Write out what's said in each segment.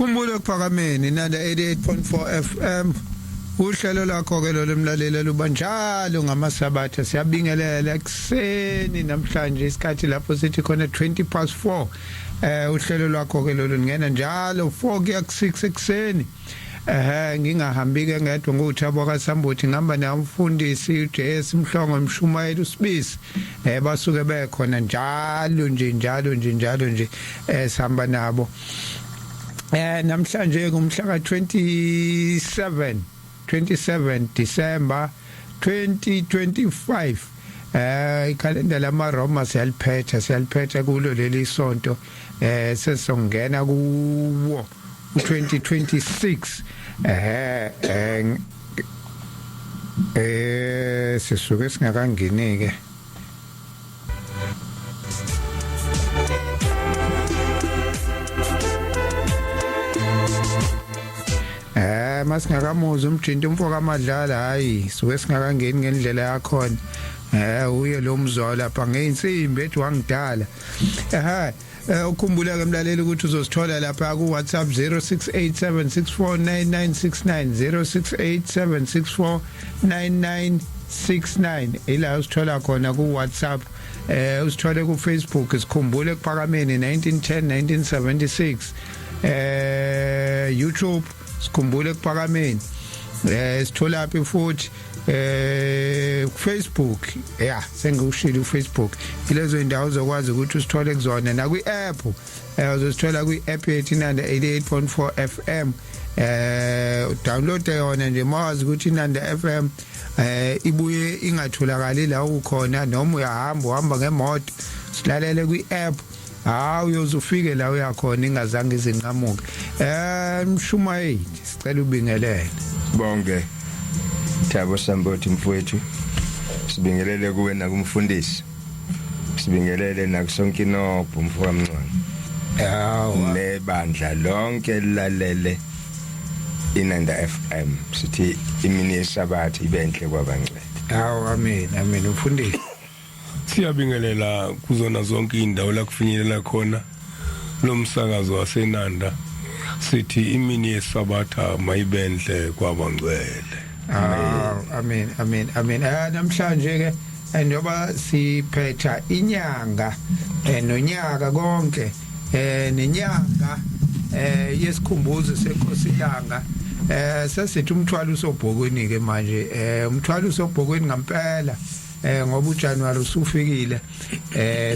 Sikhumbule ekuphakameni Nanda 88.4 FM uhlelo lakho ke lo mlaleli luba njalo ngamasabatha. Siyabingelela ekseni namhlanje, isikhathi lapho sithi khona 20 past 4. Uhlelo lwakho ke lolu ngena njalo 4 kuya ku 6 ekseni. Ngingahambi ke ngedwa, nguThabo kaSambuthi, ngihamba namfundisi uJS Mhlongo, umshumayeli uSibisi. Basuke bekhona njalo nje, njalo nje, njalo nje, sihamba nabo. Namhlanje ngumhla ka 27 December 2025. Ikhalenda lamaRoma siyaliphetha kulo leli sonto, sesongena kuwo 2026. Sisuke singakangeni ke. Masingakamuzi umjinto umfo kaMadlala, hayi, suke singakangeni ngendlela yakhona. Uye lo mzwa lapha ngeinsimbi ethi wangidala. Ukhumbula ke mlaleli ukuthi uzosithola lapha ku WhatsApp 0687649969, 0687649969, ila usithola khona ku WhatsApp. Usithole ku Facebook, Sikhumbule Ekuphakameni 1910 1976. YouTube, Sikhumbule Ekuphakameni. Sithola phi futhi? Facebook, yeah, sengikushilo uFacebook. Ilezo indawo uzokwazi ukuthi usithole kuzona, nakwi app. Uzosithola kwi app yethu Inanda 88.4 FM. Download yona nje, mawazi ukuthi Inanda FM ibuye ingatholakali la ukhona, noma uyahamba, uhamba ngemoto, silalele kwi app. Hawu, uyoze ufike la uyakhona ingazange izinqamuke. Mshumayeli, sicela ubingelele. Bonke, Thabo Sambothi mfowethu, sibingelele kuwe nakumfundisi, sibingelele nakusonke inobho mfo kaMncwane. Hawu. Nebandla lonke lilalele Inanda FM, sithi imini yesabatha ibenhle kwabangcwele. Hawu, amen, amen, mfundisi. Siyabingelela kuzona zonke indawo la kufinyelela khona lo msakazo waseNanda, sithi imini yesabatha mayibenhle kwabangcwele. Ah, amen, amen, amen. Namhlanje ke, njengoba siphetha inyanga nonyaka konke, nenyanga yesikhumbuzo senkosi ilanga, sesithi umthwalo usobhokweni ke manje. Umthwalo usobhokweni ngempela, ngoba uJanuary usufikile,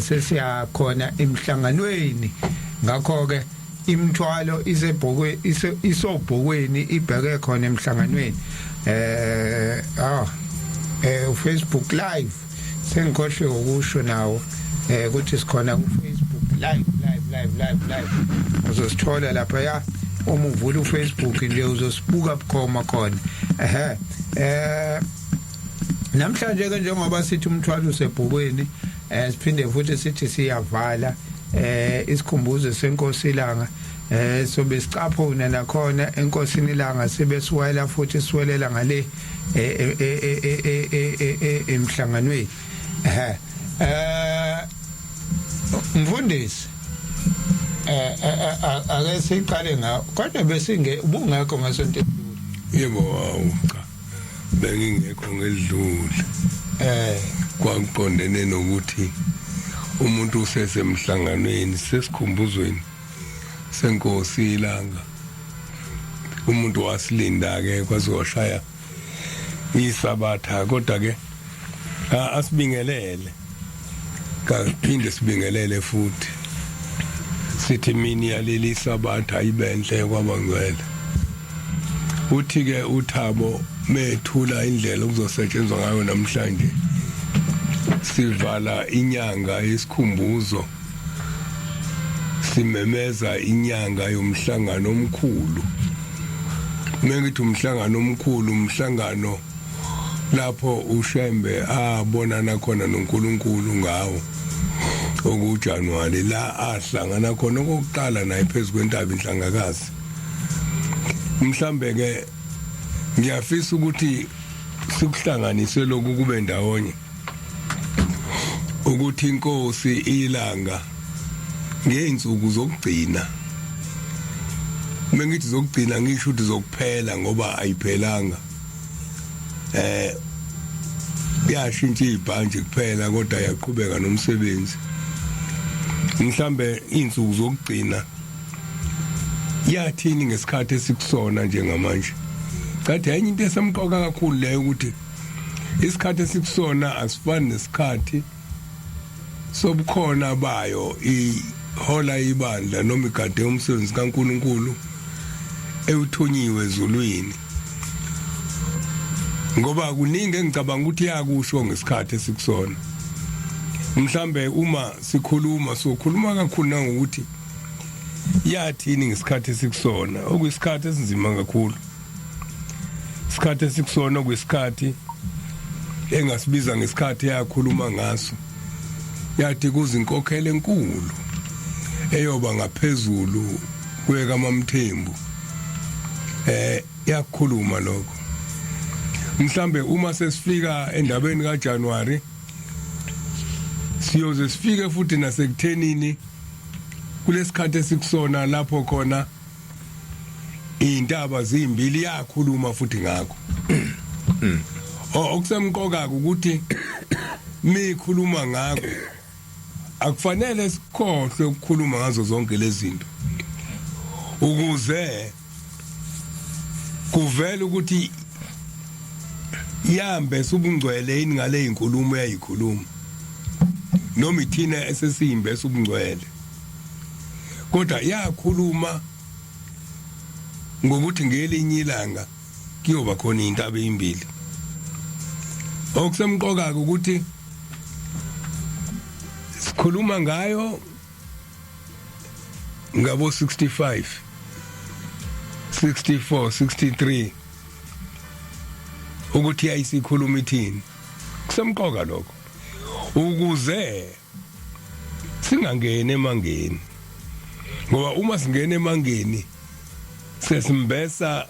sesiyakhona emhlanganweni. Ngakho ke imithwalo isebhokwe isobhokweni, ibheke khona emhlanganweni. Facebook live, sengikhohle ukusho nawo ukuthi sikhona ku Facebook live, live, live, live, live. Uzosithola lapha ya, uma uvula uFacebook nje uzosibuka bukhoma khona. Ehe namhlanje ke, njengoba sithi umthwalo usebhokweni, siphinde futhi sithi siyavala isikhumbuzo senkosi ilanga, sobe sicaphuna nakhona enkosini ilanga, sibe siwela futhi siwelela ngale emhlanganweni. Mfundisi, ake siqale ngawo, kodwa besinge ubungekho ngesonto edlule. Yebo, awu cha, bengingekho ngedlule. Kwakuqondene nokuthi umuntu usesemhlanganweni sesikhumbuzweni senkosi ilanga, umuntu wasilinda ke kwazoshaya isabatha. Kodwa ke asibingelele, kaphinde sibingelele futhi, sithi mini yaleli sabatha ibenhle kwabangcwele. Uthi ke uThabo methula indlela okuzosetshenzwa ngayo namhlanje, sivala inyanga yesikhumbuzo, simemeza inyanga yomhlangano omkhulu. Mengithi umhlangano omkhulu, umhlangano lapho uShembe abonana khona noNkulunkulu ngawo okuJanuary, la ahlangana khona okokuqala naye phezu kwentaba inhlangakazi. Mhlambe ke ngiyafisa ukuthi sikuhlanganise lokhu kube ndawonye, ukuthi inkosi ilanga ngeinsuku zokugcina. Mengithi zokugcina ngisho ukuthi zokuphela ngoba ayiphelanga. Eh yashintsha ibhantshi kuphela kodwa yaqhubeka nomsebenzi. Mhlambe insuku zokugcina yathini ngesikhathi esikusona njengamanje. Kade enye into esemqoka kakhulu leyo ukuthi isikhathi esikusona asifani nesikhathi sobukhona bayo ihola ibandla noma igade umsebenzi kaNkuluNkulu ewuthunyiwe ezulwini ngoba kuningi engicabanga ukuthi yakusho ngesikhathi esikusona mhlambe uma sikhuluma sokhuluma kakhulu nangokuthi yathini ngesikhathi esikusona okuyisikhathi esinzima kakhulu isikhathi esikusona okuyisikhathi engasibiza ngesikhathi yakhuluma ngaso yathi kuzinkokhelo enkulu eyoba ngaphezulu kwekaMamthembu eh yakhuluma lokho mhlambe uma sesifika endabeni kaJanuary siyoze sifike futhi nasekuthenini kulesikhathi esikusona lapho khona Izintaba zimbili yakhuluma futhi ngakho. Okusemqoka ukuthi mikhuluma ngakho akufanele sikhohlwe ukukhuluma ngazo zonke lezi zinto ukuze kuvele ukuthi yambe subungcwele yini ngale inkulumo yayikhuluma noma ithina esesiyimbe subungcwele kodwa yakhuluma ngokuthi ngelinye ilanga kuyoba khona intaba ezimbili okusemqoka ukuthi sikhuluma ngayo ngabo 65 64 63 ukuthi yayisikhuluma ithini kusemqoka lokho ukuze singangeni emangeni ngoba uma singena emangeni sesimbesa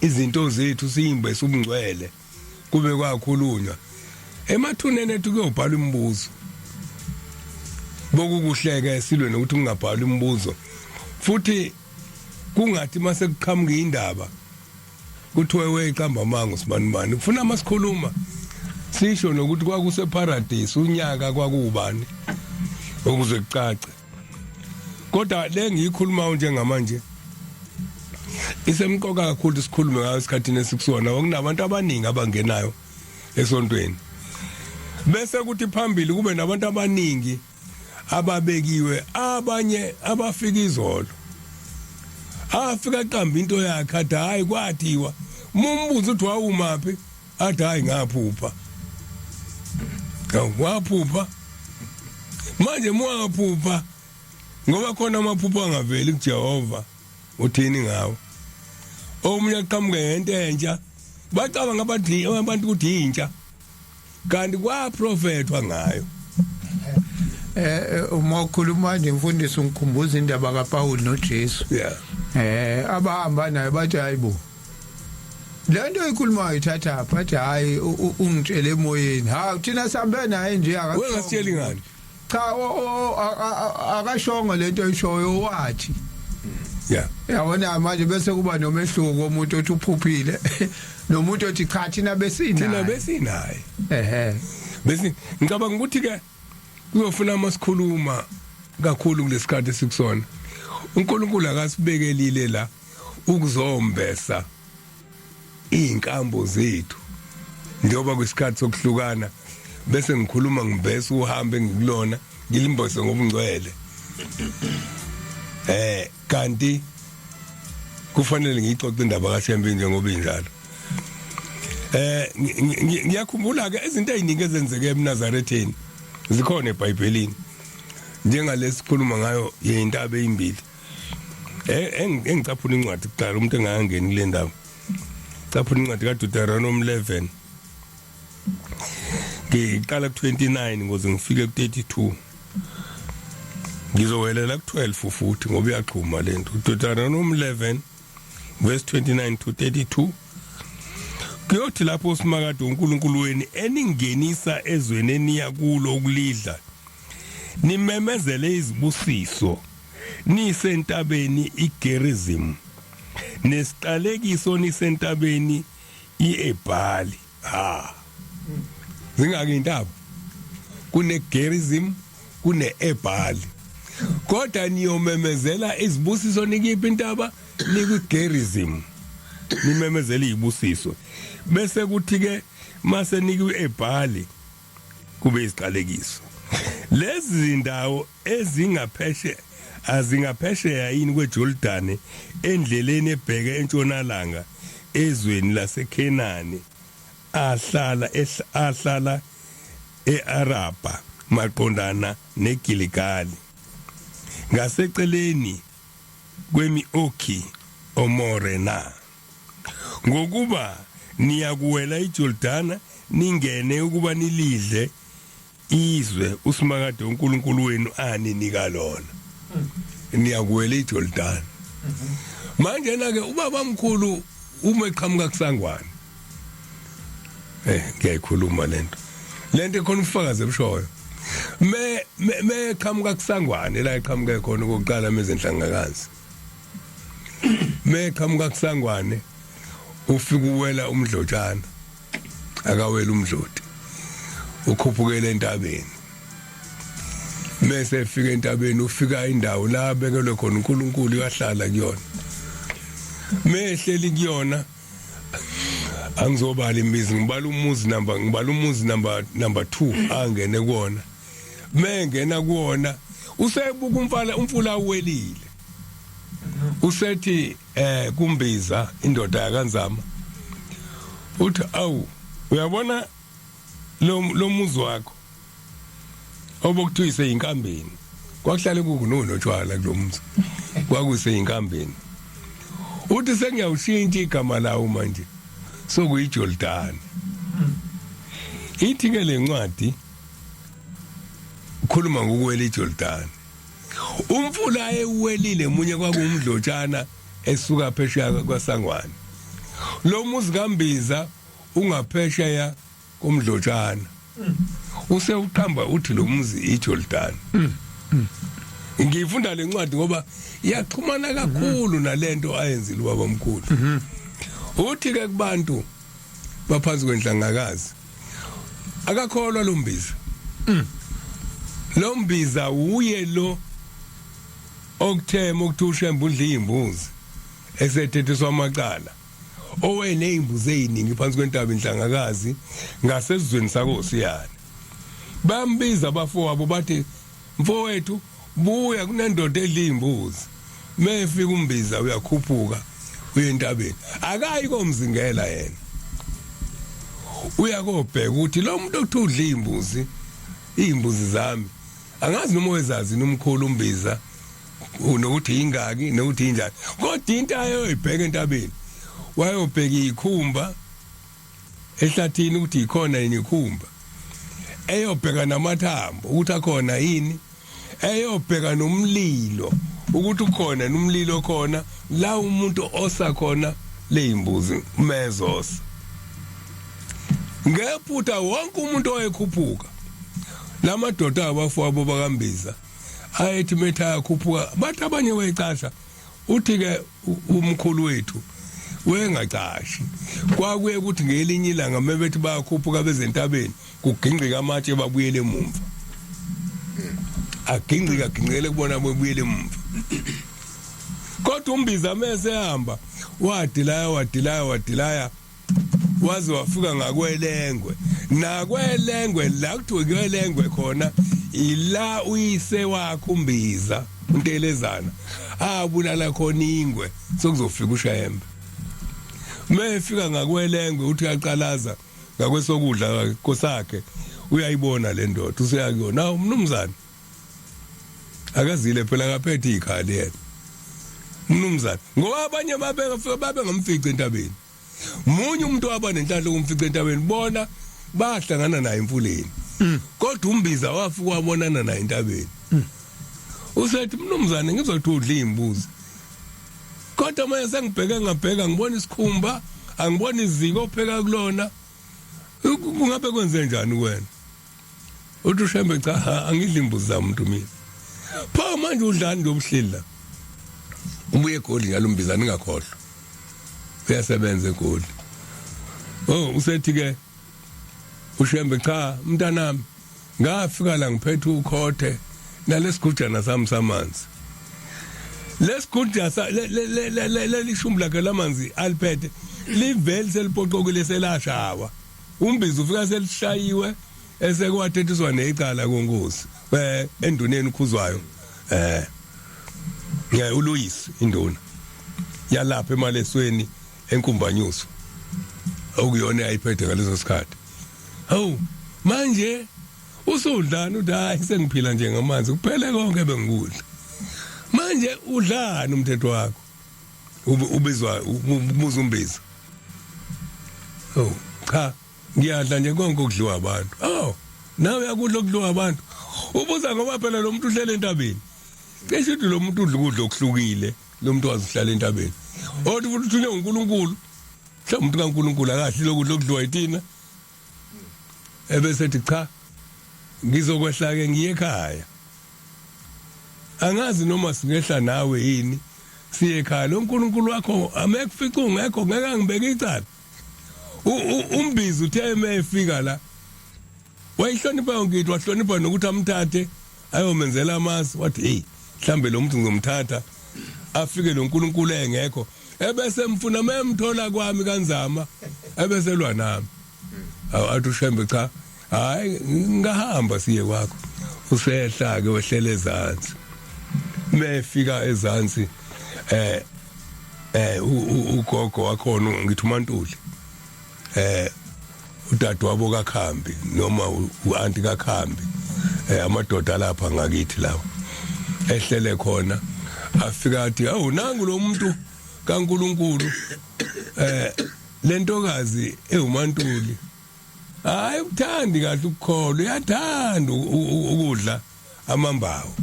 izinto zethu siyimbesa ubungcwele kube kwakhulunywa emathuneni ethu kuyobhalwa imibuzo bokukuhleke silwe nokuthi kungabhalwa imibuzo futhi kungathi mase kuqhamuka indaba kuthiwe weqamba amanga usibanibani kufuna masikhuluma sisho nokuthi kwakuse paradise unyaka kwakuwubani ukuze kucace kodwa le ngiyikhulumayo njengamanje isemqoka kakhulu sikhulume ngayo esikhathini esikusona okunabantu abaningi abangenayo esontweni bese kuthi phambili kube nabantu abaningi ababekiwe abanye abafika izolo afika aqamba into yakhe athi hayi kwathiwa mumbuzo uthi wawumaphi athi hayi ngaphupha waphupha manje muwangaphupha ngoba khona amaphupho angaveli kuJehova uthini ngawo omunye aqhamuke ngento entsha bacabanga abathi abantu ukuthi intsha kanti kwaprofethwa ngayo eh uma ukhuluma nje mfundisi ungikhumbuza indaba kaPaul noJesu yeah eh abahamba naye bathi hayibo lento ikhulumayo ithatha phathi hayi ungitshele emoyeni ha thina sihambe naye nje akasho wengasitsheli ngani cha akashongo lento oyishoyo wathi yeah yabona manje bese kuba nomehluko umuntu othi uphuphile nomuntu othi cha thina besinaye thina besinaye ehe bese ngicabanga ukuthi ke kuyofuna amasikhuluma kakhulu kulesikhathi esikusona uNkulunkulu akasibekelile la ukuzombesa izinkambo zethu njengoba kwisikhathi sokuhlukana bese ngikhuluma ngibese uhambe ngikulona ngilimbose ngobungcwele eh kanti kufanele ngiyixoxe indaba kaShembe njengoba injalo eh ngiyakhumbula ke izinto eziningi ezenzeke eMnazaretheni zikhona eBhayibhelini njengalesikhuluma ngayo yentaba ezimbili Eh, engicaphuna incwadi kuqala umuntu engangeni kule ndawo caphuna incwadi kaDeuteronomy 11 ngiqala ku-29 ngoze ngifike ku-32 ngizowelela ku-12 futhi ngoba iyaxhuma lento Deuteronomy 11 verse 29 to 32 kuyothi lapho usimakade uNkulunkulu wenu eningenisa ezweni eniya kulo ukulidla nimemezele izibusiso nisentabeni iGerizim. Nesiqalekiso nisentabeni iEbali. Ha, zingaki intaba? Kune Gerizim, kune Ebali, kodwa niyomemezela izibusiso nikiphi intaba? Nikwi Gerizim, nimemezela izibusiso, bese kuthi ke mase nikwi Ebali kube isiqalekiso. Lezi zindawo ezingapheshe azingaphesheya yini kweJordani endleleni ebheke entshonalanga ezweni laseKhenani ahlala eArabha maqondana neGiligali ngaseceleni kwemi-Okhi oMore na? Ngokuba niyakuwela iJordana ningene ukuba nilidle izwe uSimakade uNkulunkulu wenu aninika lona. Niyakuwela iJordani. Manje na ke ubaba mkhulu uma eqhamuka kusangwane, ngiyayikhuluma lento khona ubufakazi ebushoyo, me eqhamuka kusangwane la eqhamuke khona okokuqala mezenhlangakazi, me eqhamuka kusangwane ufika uwela umdlotshana, akawela umdloti, ukhuphukela entabeni. Mese efika entabeni ufika indawo la bekelwe khona uNkulunkulu, uyahlala kuyona. Mehleli kuyona, angizobala imizi, ngibala umuzi number, ngibala umuzi number 2 angene kuwona. Mengena kuwona usebuka umfala, umfula uwelile. Usethi kumbiza indoda yakanzama, uthi, "Awu, uyabona lo muzi wakho obokuthiwa iseyinkambeni, kwakuhlale kukunonotshwala kulo muzi, kwakuseyinkambeni." Uthi, "Sengiyawushintsha igama lawo manje, sokuyiJordan." Ithi ke lencwadi khuluma ngokuwela iJordan, umfula ewelile munye kwakuwumdlotshana esuka phesheya kwaSangwane. Lo muzi kaMbiza ungaphesheya komdlotshana, usewuqamba uthi lo muzi iJordan. Ngifunda lencwadi ngoba iyaxhumana kakhulu nalento ayenzile ubaba omkhulu. Uthi ke kubantu baphansi kwenhlangakazi, akakholwa lo Mbiza. Lo Mbiza uye lo okuthema ukuthi uShembe udla izimbuzi, esethethiswa amacala, owenezimbuzi eziningi phansi kwentaba inhlangakazi ngasezweni sakosiyana. Bambiza abafowabo, bathi, "Mfowethu, buya, kunendoda edla izimbuzi." Mefika umbiza uyakhuphuka uye entabeni, akayi komzingela yena, uyakobheka ukuthi lo muntu okuthiwa udla izimbuzi, izimbuzi zami. Angazi noma wezazi nomkhulu umbiza nokuthi ingaki nokuthi injani, kodwa into ayoyibheka entabeni, wayobheka ikhumba ehlathini ukuthi ikhona yini ikhumba, eyobheka namathambo ukuthi akhona yini, eyobheka nomlilo ukuthi ukhona nomlilo khona la umuntu osa khona leyimbuzi mezosa. Ngephutha wonke umuntu oyekhuphuka, lamadoda abafowabo bakambiza ayethi metha ayakhuphuka, bathi abanye wayecasha. Uthi ke umkhulu wethu wengacashi, kwakuye ukuthi ngelinye ilanga mebethi bayakhuphuka bezentabeni kugingqika amatshe, babuyele emumva, agingqika, agingqikele kubona, bebuyele emumva. Kodwa umbiza mese ehamba wadilaya, wadilaya, wadilaya, waze wafika ngakwelengwe. Nakwelengwe la kuthiwe kwelengwe khona ila uyise wakhe umbiza untelezana abulala khona ingwe, sokuzofika uShembe. Mefika ngakwelengwe uthi uyaqalaza ngakwesokudla kosakhe, uyayibona le ndoda, useyakuyona, "Awu, mnumzane." Akazile phela, akaphethe ikhali yena mnumzane, ngoba abanye babengafika babe ngamfica entabeni. Munye umuntu waba nenhlanhla ukumfica entabeni, bona bahlangana naye emfuleni, kodwa umbiza wafika wabonana naye entabeni. Usethi, "Mnumzane, ngizothi udla izimbuzi, kodwa manje sengibheke ngabheka, ngibona isikhumba, angibona iziko opheka kulona, kungabe kwenze njani wena?" Uthi uShembe, "Cha, angidli imbuzi zamuntu mina." Pho manje udlani nje obuhleli la? Ubuye eGoli njalo umbizana, ingakhohlwa. Uyasebenza eGoli. Oh usethi ke uShembe cha mntanami ngafika la ngiphethe ukhothe nalesigujana sami samanzi. Lesigujana lelishumi lakhe lamanzi aliphethe liveli selipoqokile selashawa. Umbizo ufika selishayiwe esekwathethiswa necala konkosi enduneni ukhuzwayo uLouis induna yalapha emalesweni enkumbanyuso okuyona ayiphethe ngaleso sikhathi. Hawu manje usudlana uthi hayi sengiphila nje ngamanzi kuphele konke bengikudla. Manje udlana umthetho wakho ubizwa ubuza umbiza. Oh cha ngiyadla nje konke okudliwa abantu. Oh nawe uyakudla okudliwa abantu. Ubuza ngoba phela lo muntu uhlele entabeni. Cishe uthi lo muntu udla ukudla okuhlukile lo muntu wazihlala entabeni. Othi futhi uthunywe uNkulunkulu. Mhlawumbe umuntu kaNkulunkulu akadli lokudla okudliwa yitina. Ebese ethi cha ngizokwehla ke ngiye ekhaya. Angazi noma singehla nawe yini siye ekhaya lo nkulunkulu wakho amekufica ungekho ngeke angibeke icala. Umbizi uthe emefika la wayihlonipha yonke into, wahlonipha nokuthi amthathe ayomenzela amasi. Wathi hey mhlambe lo muntu ngizomthatha afike lo nkulunkulu engekho ebese mfuna memthola kwami kanzama ebese lwa nami. Athi uShembe cha hayi ngahamba siye kwakho. Usehla ke wehlele ezansi. Mefika ezansi ugogo wakhona ngithi uMantuli udadewabo kaKhambi noma uanti kaKhambi amadoda lapha ngakithi lawo ehlele khona afika athi awu nangu lo muntu kaNkuluNkulu lentokazi ewuMantuli hayi uthandi kahle ukukholwa uyathanda ukudla amambawo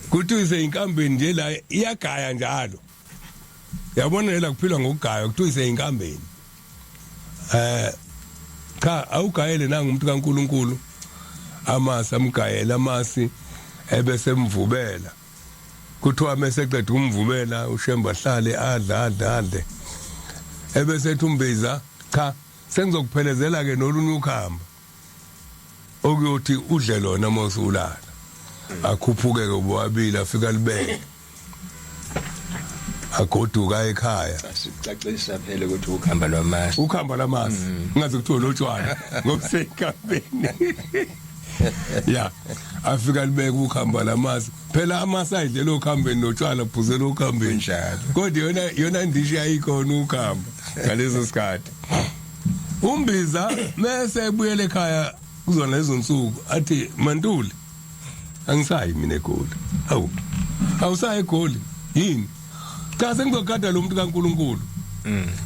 kuthi useyinkambeni nje la iyagaya njalo. Yabona la kuphilwa ngokugaya kuthiwa iseyinkambeni. Cha awugayele nanga umuntu kaNkuluNkulu amasi amgayela amasi ebese emvubela. Kuthiwa mase eqeda umvubela uShembe ahlale adla adla adle. Ebese ethi umbiza cha sengizokuphelezela ke nolunye ukhamba. Okuyothi udle lona mawusulala. Akhuphuke ke bobabili afika libeke. Agoduka ekhaya. Sicacisa phela ukuthi ukhamba lwamasi. Ukhamba lwamasi. Ngaze kuthiwe lotshwala ngokusenkambeni. Ya afika libeke ukhamba lamasi. Phela amasi ayidlela okhambeni notshwala phuzela okhambeni. Kunjalo. Kodwa yona ndishi ayikhona ukhamba ngaleso sikhathi. Umbiza mase ebuyele ekhaya kuzona lezo nsuku athi Mantuli angisayi mina eGoli. Awu awusayi eGoli yini? Cha sengizogada lo muntu kaNkuluNkulu.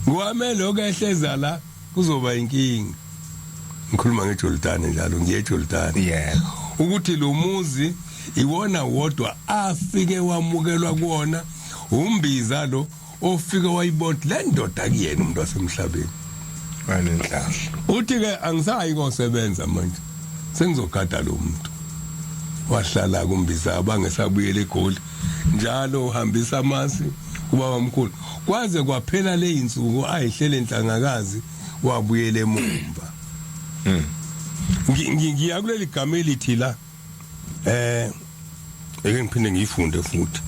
Ngwame lokho ehleza la kuzoba inkinga. Ngikhuluma ngeJordani njalo ngiye eJordani. Yebo. Ukuthi lo muzi iwona wodwa afike wamukelwa kuwona umbiza lo ofike wayibona le ndoda kuyena umuntu wasemhlabeni. Wanenhlahla. Uthi ke angisayi kosebenza manje. Sengizogada lo muntu. Wahlala kumbiza abangesabuyela eGoli. Njalo uhambisa amasi kubaba omkhulu. Kwaze kwaphela le insuku ayihlele enhlangakazi wabuyela emumva. Ngiya kuleli gama elithi la eke ngiphinde ngiyifunde futhi.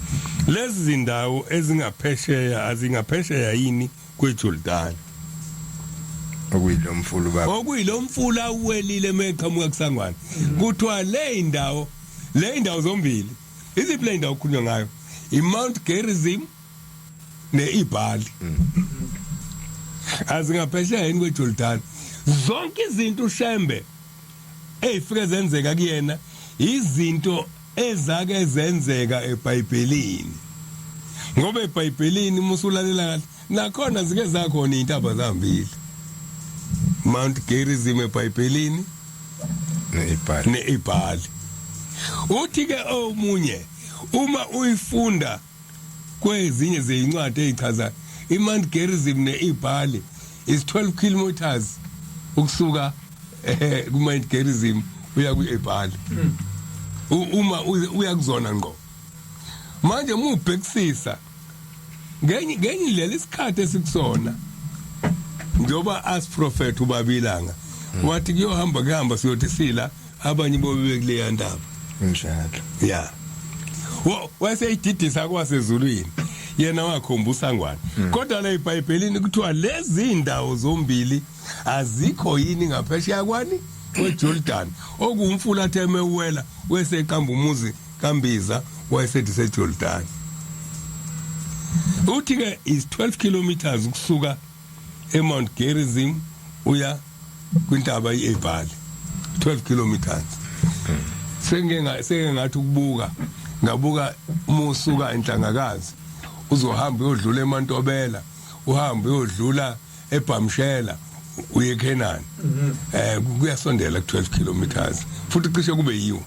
Lezi zindawo ezingaphesheya azingaphesheya yini kweJordani? Okuyilo mfula ubaba. Okuyilo mfula uwelile meqhamuka kusangwana. Kuthiwa le indawo, le indawo zombili, iziphi le indawo okukhulunywa ngayo? IMount Gerizim neIbali. Azingaphesheya yini kweJordani? Zonke izinto uShembe ezifike zenzeka kuyena izinto ezake zenzeka eBhayibhelini. Ngoba eBhayibhelini uma usulalela kahle nakhona zike zakhona izintaba zambili. Mount Gerizim eBhayibhelini neIbali. neIbali. Uthi ke omunye uma uyifunda kwezinye zezincwadi ezichaza iMount Gerizim neIbali is 12 kilometers ukusuka ku Mount Gerizim uya kuIbali. Uma uya kuzona ngqo. Manje uma ubhekisisa Ngenye indlela isikhathi esikusona njoba as prophet ubabilanga wathi kuyohamba kuhamba siyothi sila abanye bobe kuleya ndaba. Kunjalo. Ya. Wayeseyididisa kwasezulwini. Yena wakhomba usangwane. Kodwa la eBhayibhelini kuthiwa lezi indawo zombili azikho yini ngaphesheya kwani kweJordan okuwumfula athe mewela weseqamba umuzi kaMbiza wayesethi seJordan. Uthi ke is 12 kilometers ukusuka eMount Gerizim uya kwintaba iEbali 12 kilometers. Sengike seke ngathi ukubuka ngabuka uma usuka enhlangakazi uzohamba uyodlula eMantobela uhambe uyodlula eBhamshela uye eKhenani kuyasondela ku 12 kilometers futhi cishe kube yiwo.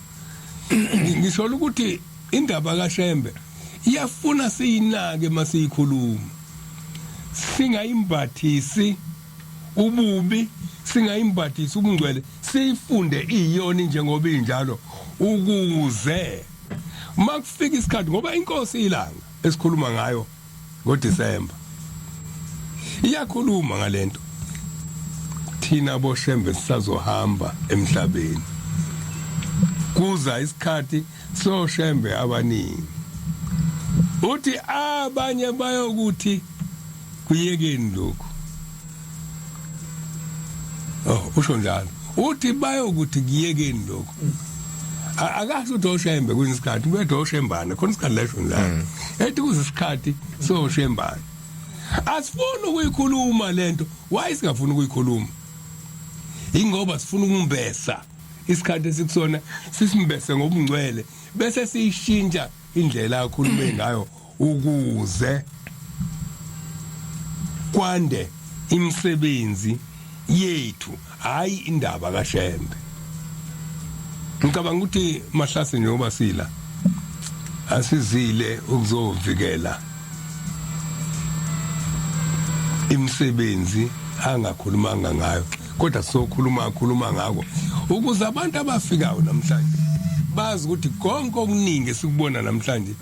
Ngisho ukuthi indaba kaShembe iyafuna siyinake masiyikhuluma, singayimbathisi ububi, singayimbathisi ubungcwele, siyifunde iyona njengoba injalo ukuze makufika isikhathi, ngoba inkosi ilanga esikhuluma ngayo ngoDisemba iyakhuluma ngalento, thina boShembe sisazohamba emhlabeni, kuza isikhathi soShembe abaningi. Uthi abanye bayokuthi kuyekeni lokhu, oh usho njalo, uthi bayokuthi kuyekeni lokhu. Akasho ukuthi oShembe kwesinye isikhathi kuyedwa oShembana khona isikhathi lesho njalo, ethi kuze isikhathi soShembana. Asifuni ukuyikhuluma lento. Why singafuni ukuyikhuluma? Ingoba sifuna ukumbesa isikhathi esikusona, sisimbese ngobungcwele bese siyishintsha indlela akhulume ngayo ukuze kwande imisebenzi yethu, hayi indaba kaShembe. Ngicabanga ukuthi mahlase njengoba sila asizile ukuzovikela imisebenzi angakhulumanga ngayo, kodwa sokhuluma khuluma ngako ukuze abantu abafikayo namhlanje bazi ukuthi konke okuningi esikubona namhlanje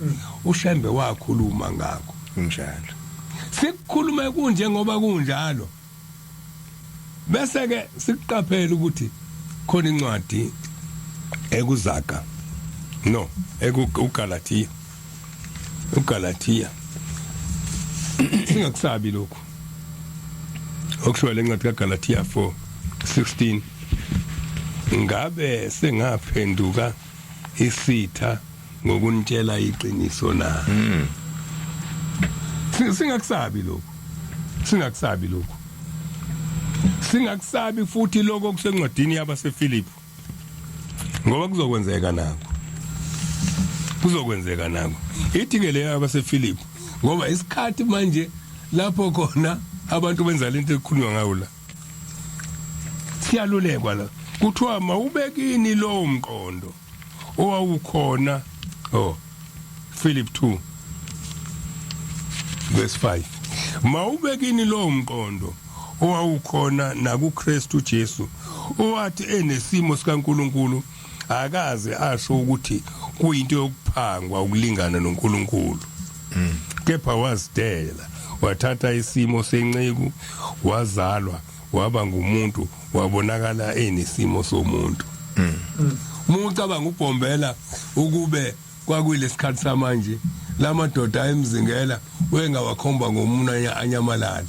uShembe wakhuluma ngakho. Kunjalo. Sikukhulume kunje ngoba kunjalo, bese ke sikuqaphela ukuthi khona incwadi ekuzaga no ekuGalatia, uGalatia, singakusabi lokhu okushiwo lencwadi kaGalatia 4:16, ngabe sengaphenduka isitha ngokunitshela iqiniso na? Singakusabi lokhu, singakusabi lokhu, singakusabi futhi lokho kusencwadini yabaseFilipi, ngoba kuzokwenzeka nako, kuzokwenzeka nako. Ithi ke leyo yabaseFilipi, ngoba isikhathi manje lapho khona abantu benza lento ekhulunywa ngayo la, siyalulekwa la, kuthiwa mawubekini lowo mqondo owawukhona, oh Philip 2 verse 5, mawubekini lowo mqondo owawukhona nakuKristu Jesu, owathi enesimo sikaNkuluNkulu akaze asho ukuthi kuyinto yokuphangwa ukulingana noNkulunkulu, kepha wazidela wathatha isimo senceku, wazalwa waba ngumuntu, wabonakala enesimo somuntu. Uma ucabanga ubhombela ukube kwakuyilesikhathi samanje lamadoda ayemzingela wengawakhomba ngomunwe anyamalala,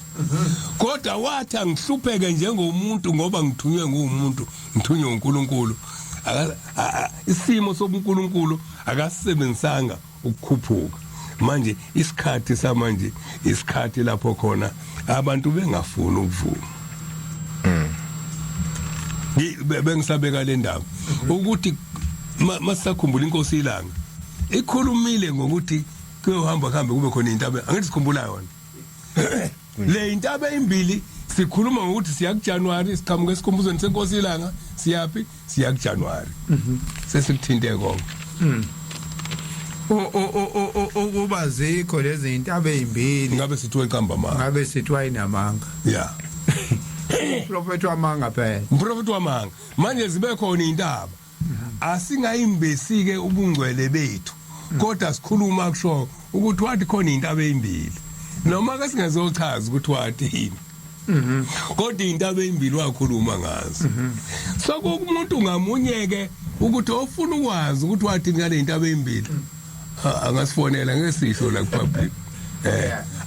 kodwa wathi angihlupheke njengomuntu ngoba ngithunywe ngumuntu, ngithunywe uNkulunkulu. Isimo sobuNkulunkulu akasebenzisanga ukukhuphuka. Manje isikhathi samanje isikhathi lapho khona abantu bengafuni ukuvuma. Bengisabeka le ndaba ukuthi masisakhumbula inkosi ilanga ikhulumile ngokuthi kuyohamba kuhambe kube khona intaba, angithi sikhumbula yona le intaba ezimbili. Sikhuluma ngokuthi siya kuJanuary, siqhamuka esikhumbuzweni senkosi ilanga, siyapi? Siya kuJanuary. Sesikuthinte konke. Ukuba zikho lezi intaba ezimbili, ngabe sithiwe qamba manga, ngabe sithiwa inamanga. Ya. Uprofeti wamanga phela. Umprofeti wamanga. Manje zibe khona intaba, asingayimbesi ke ubungcwele bethu, kodwa sikhuluma kusho ukuthi wathi khona intaba ezimbili. Noma ke singezochaza ukuthi wathini. Kodwa intaba ezimbili wakhuluma ngazo. So kumuntu ngamunye ke ukuthi ofuna ukwazi ukuthi wathini ngale intaba ezimbili angasifonela ngeke sisho la ku-public.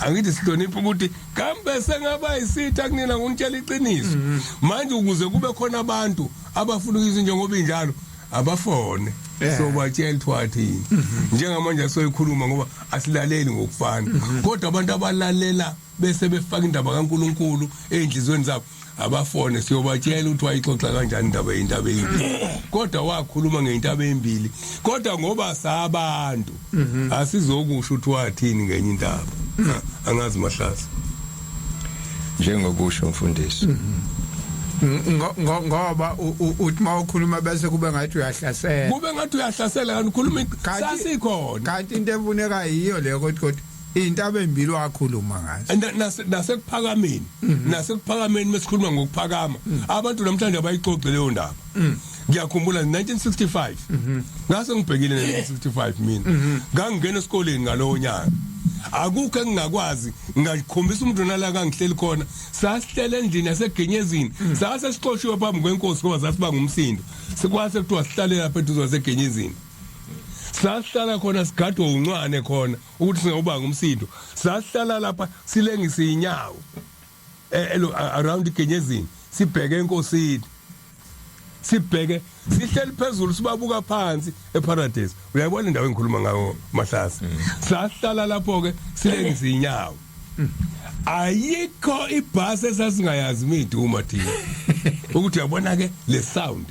Angithi sihlonipha ukuthi kambe sengaba isitha kunina ngunitshela iqiniso. Manje ukuze kube khona abantu abafuna ukuzwa njengoba injalo abafone so batshela ukuthi wathini. Njengamanje soyikhuluma ngoba asilaleli ngokufana. Kodwa abantu abalalela bese befaka indaba kaNkuluNkulu einhlizweni zabo abafone siyobatshela ukuthi wayixoxa kanjani indaba yentaba eyimbili. Kodwa wakhuluma ngentaba eyimbili, kodwa ngoba sabantu asizokusho ukuthi wathini ngenye indaba. Angazi Mahlase. Njengokusho mfundisi. Ngoba uthi mawukhuluma bese kube ngathi uyahlasela. Kube ngathi uyahlasela kanti ukhuluma sasikhona. Kanti into efuneka yiyo leyo kodwa intaba embili wakhuluma ngazo. Nasekuphakameni, nasekuphakameni mesikhuluma ngokuphakama, abantu namhlanje abayixoxe leyo ndaba. Ngiyakhumbula 1965. Ngase ngibhekile 1965 mina. Ngangingena esikoleni ngalowo nyaka. Akukho engingakwazi ngakhombisa umuntu nala kangihleli khona. Sasihlele endlini yaseGenyezini. Sase sixoshiwe phambi kwenkosi ngoba sasibanga umsindo. Sikwase kuthiwa sihlale lapha eduze kwaseGenyezini. Sasihlala khona sigadwe uncwane khona ukuthi singawubanga umsindo. Sasihlala lapha silengisa inyawo around iGenyezini sibheke enkosini. Sibheke sihleli phezulu sibabuka phansi eParadise. Uyayibona indawo engikhuluma ngayo Mahlase. Sahlala lapho ke silengisa inyawo. Ayikho ibhasi esasingayazi miduma thina. Ukuthi uyabona ke le sound.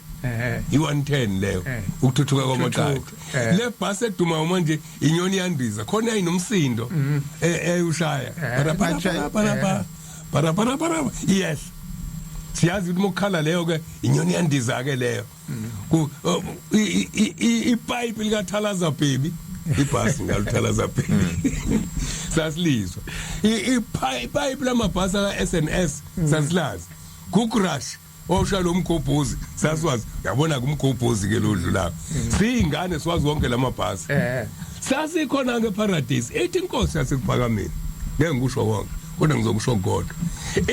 I110 leyo ukuthuthuka kwamaqadi. Le bhasi eduma manje inyoni yandiza khona ayinomsindo eyushaya. Para para para para para para. Yes. Siyazi ukuthi mokhala leyo ke inyoni yandiza ke leyo. Ku ipipe lika Thalaza baby ibhasi ngalo Thalaza baby. Sasilizwa. Ipipe lamabhasi ka SNS sasilazi. Kucrash osha lo mgobhozi sasiwazi. Uyabona kumgobhozi ke lo dlula. Siyingane siwazi wonke lamabhasi. Sasikhona ke paradise ethi inkosi yasekuphakameni. Ngeke ngikusho konke kodwa ngizokusho kodwa.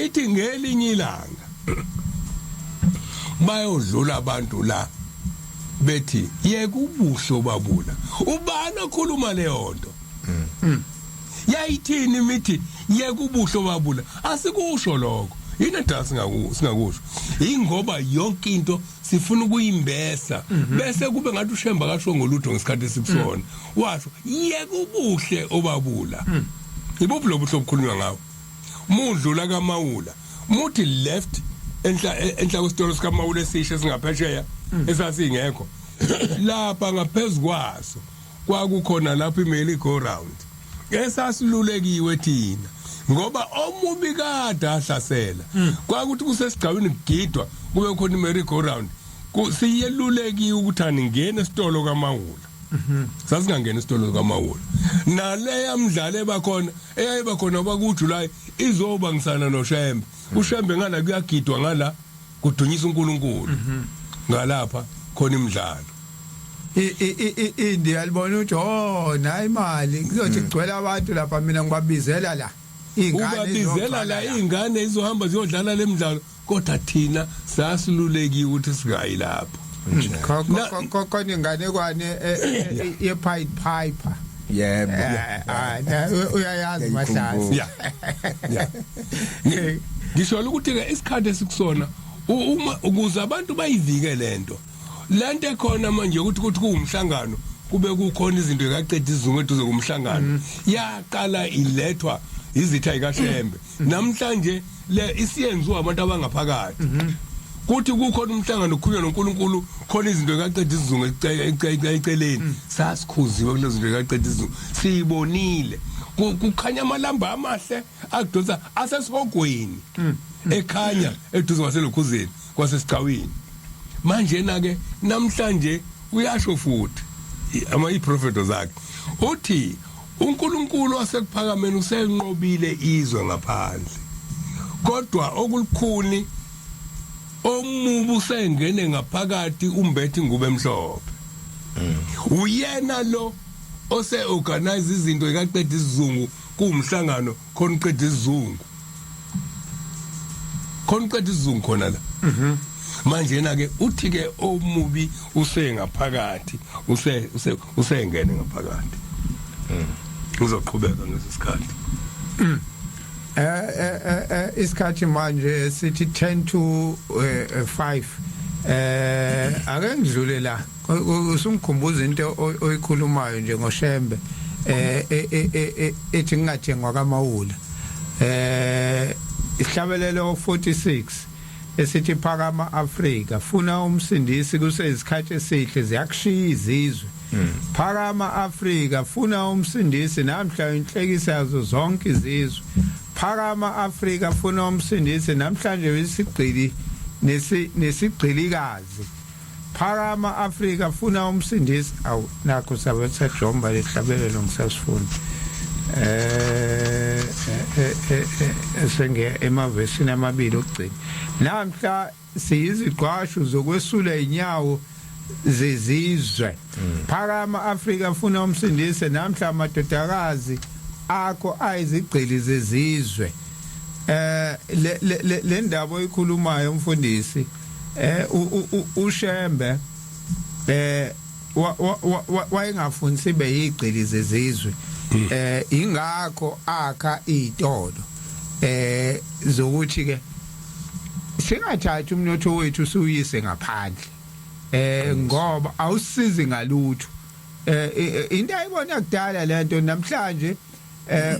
Ithi ngelinye ilanga bayodlula abantu la bethi yeka ubuhle obabula. Ubani okhuluma leyo nto? Yayithini imithi yeka ubuhle obabula? Asikusho lokho. Yini edala singakusho? Ingoba yonke into sifuna ukuyimbesa bese kube ngathi uShemba kasho ngolutho ngesikhathi esikusona. Washo yeka ubuhle obabula. Ibuphi lobuhle obukhulunywa ngawo? Mudlula kaMawula muthi left enhla enhla kwesitolo sikaMawula esisha esingaphesheya esasingekho lapha ngaphezulu kwaso kwakukhona lapho imeli go round esasilulekiwe thina ngoba omubi kade ahlasela kwakuthi kusesigcawini kugidwa kube khona i-merry go round siyelulekiwe ukuthi aningene esitolo kaMawula. Sasingangena esitolo kaMawula. Naleya mdlalo ebakhona eyayiba khona kwakuJuly izobangisana noShembe. uShembe ngala kuyagidwa ngala kudunyisa uNkulunkulu. Ngalapha khona imidlalo. Indiya libona ukuthi oh nayi imali kuzothi kugcwele abantu lapha mina ngibabizela la. Ingane ubabizela la ingane izohamba ziyodlala lemidlalo kodwa thina sasilulekiwe ukuthi singayi lapho. Khona inganekwane ye Pied Piper. Yebo. Uyayazi Mahlase. Yeah. Ngisho ukuthi ke isikhathi esikusona uma ukuze abantu bayivike lento. Lento ekhona manje ukuthi kuthi kuwumhlangano kube kukhona izinto ekaqeda izungu eduze komhlangano. Yaqala ilethwa izitha ikaShembe. Namhlanje le isiyenziwa abantu abangaphakathi. Kuthi kukhona umhlangano kukhulunywa noNkulunkulu khona izinto ekaqeda isizungu eceleni. Sasikhuziwe kulezo zinto ekaqeda isizungu. Siyibonile. Kukhanya amalamba amahle akudonsa asesihogweni. Ekhanya eduze kwaselokhuzeni kwasesigcawini. Manje na ke namhlanje uyasho futhi ama iprofeto zakhe. Uthi uNkulunkulu wasekuphakameni usenqobile izwe ngaphandle. Kodwa okulukhuni omubi usengene ngaphakathi umbethe ingubo emhlophe. Uyena lo ose organize izinto ekaqeda isizungu Kuwumhlangano khona uqeda isizungu, khona uqeda isizungu khona la. Manje na ke uthi ke omubi usengaphakathi, use use usengene ngaphakathi. Uzoqhubeka ngesisikhathi. Isikhathi manje sithi 10 to 5. Ake ngidlule la, usungikhumbuza into oyikhulumayo nje ngoShembe, ethi ngingathengwa kaMawula, ihlabelelo 46 esithi phakama Afrika, funa umsindisi kusezikhathi esihle, ziyakushiya izizwe. Phakama Afrika, funa umsindisi, namhla inhlekisa yazo zonke izizwe. Phakama Afrika, funa umsindisi, namhlanje isigqili nesigqilikazi. Phakama Afrika, funa umsindisi. Awu, nakho sabe sajomba lehlabelelo, ngisasifuna. Senge emavesini amabili okugcina. Namhla siyizigqwashu zokwesula inyawo zezizwe. Phakama Afrika, funa umsindisi, namhla amadodakazi akho ayizigqili zezizwe. Le ndaba oyikhulumayo umfundisi, uShembe wayengafuni sibe yigqili zezizwe, ingakho akha izitolo zokuthi ke singathathi umnotho wethu suyise ngaphandle, ngoba awusizi ngalutho. Into ayibona kudala lento, namhlanje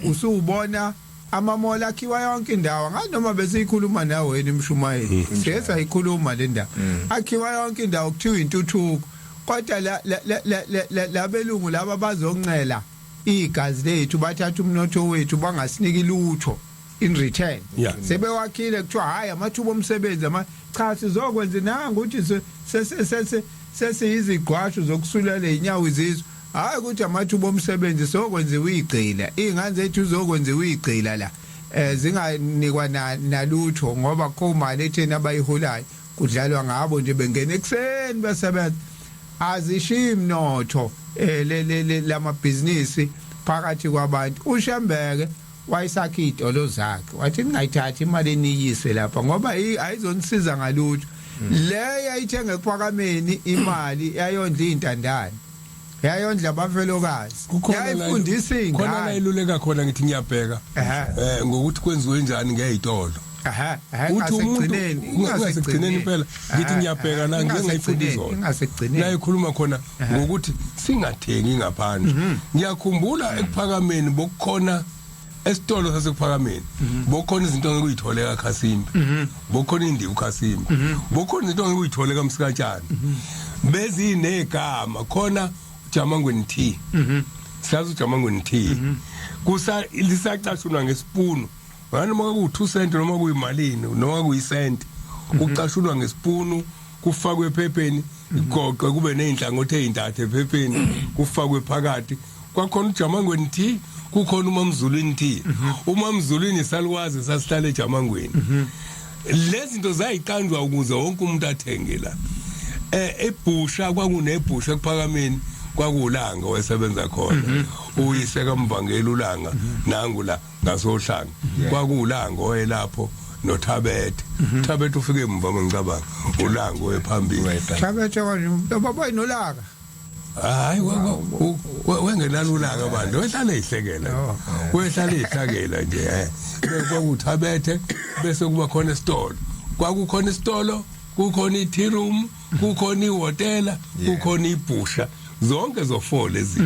usubona ama-mall akhiwa yonke indawo, ngathi noma besiyikhuluma nawe wena imshumayeli, siye sayikhuluma le ndaba. Akhiwa yonke indawo, kuthiwa intuthuko, kodwa labelungu laba bazoncela igazi lethu, bathatha umnotho wethu, bangasiniki lutho in return. Sebewakhile, kuthiwa hayi, amathuba omsebenzi ama, cha, sizokwenza nanga ukuthi sesiyizigqwashu zokusulela inyawo izizwe. Hayi ukuthi amathuba omsebenzi, sokwenziwa igcila izingane zethu, uzokwenziwa igcila la, zinganikwa nalutho ngoba kho mali etheni abayiholayo, kudlalwa ngabo nje, bengena ekseni besebenza, azishiyi imnotho le lamabhizinisi phakathi kwabantu. UShembeke wayesakha izitolo zakhe, wathi ningayithathi imali eniyise lapha ngoba ayizonisiza ngalutho. Le yayithenga ekuphakameni imali yayondla intandane, yayondla abafelokazi, yayifundisa khona la ingane. Iluleka khona, ngithi ngiyabheka ngokuthi kwenziwe njani ngezitolo. Uthi umuntu ungasekugcineni impela, ngithi ngiyabheka la, ngike ngayifunda izolo Ingasekugcineni. La ikhuluma khona ngokuthi singathengi ngaphandle. Ngiyakhumbula ekuphakameni bokukhona esitolo sasekuphakameni, bokukhona izinto ngeke uyithole kaKhasimbe, bokukhona indibu Khasimbe, bokukhona izinto ngeke uyithole kaMsikatshana, bezinegama khona Jamangweni tea. Siyazi uJamangweni tea kusa lisacashunwa ngesipunu, noma ku 2 cent, noma kuyimalini, noma kuyicent, kucashunwa ngesipunu, kufakwe ephepheni, igoqe kube nezinhlangothi ezintathu ephepheni, kufakwe phakathi. Kwakhona uJamangweni tea, kukhona uMamzulwini tea. UMamzulwini saluwazi, sasihlala eJamangweni. Lezi zinto zayiqanjwa ukuze wonke umuntu athenge la. Ebhusha kwakunebhusha ekuphakameni, kwakulanga wayesebenza khona, uyise kaMvangeli ulanga nangu la ngasohlanga, kwakulanga oyelapho noThabethe. Thabethe ufike emva, ngicabanga ulanga oyephambili. Thabethe kanje baba inolaka. Hayi, wengenalo ulaka abantu, wehlala ezihlekela, wehlala ezihlakela nje. Kwakuthabethe, bese kuba khona isitolo, kwakukhona isitolo, kukhona i-tea room, kukhona ihhotela, kukhona ibhusha, zonke zo-four lezi.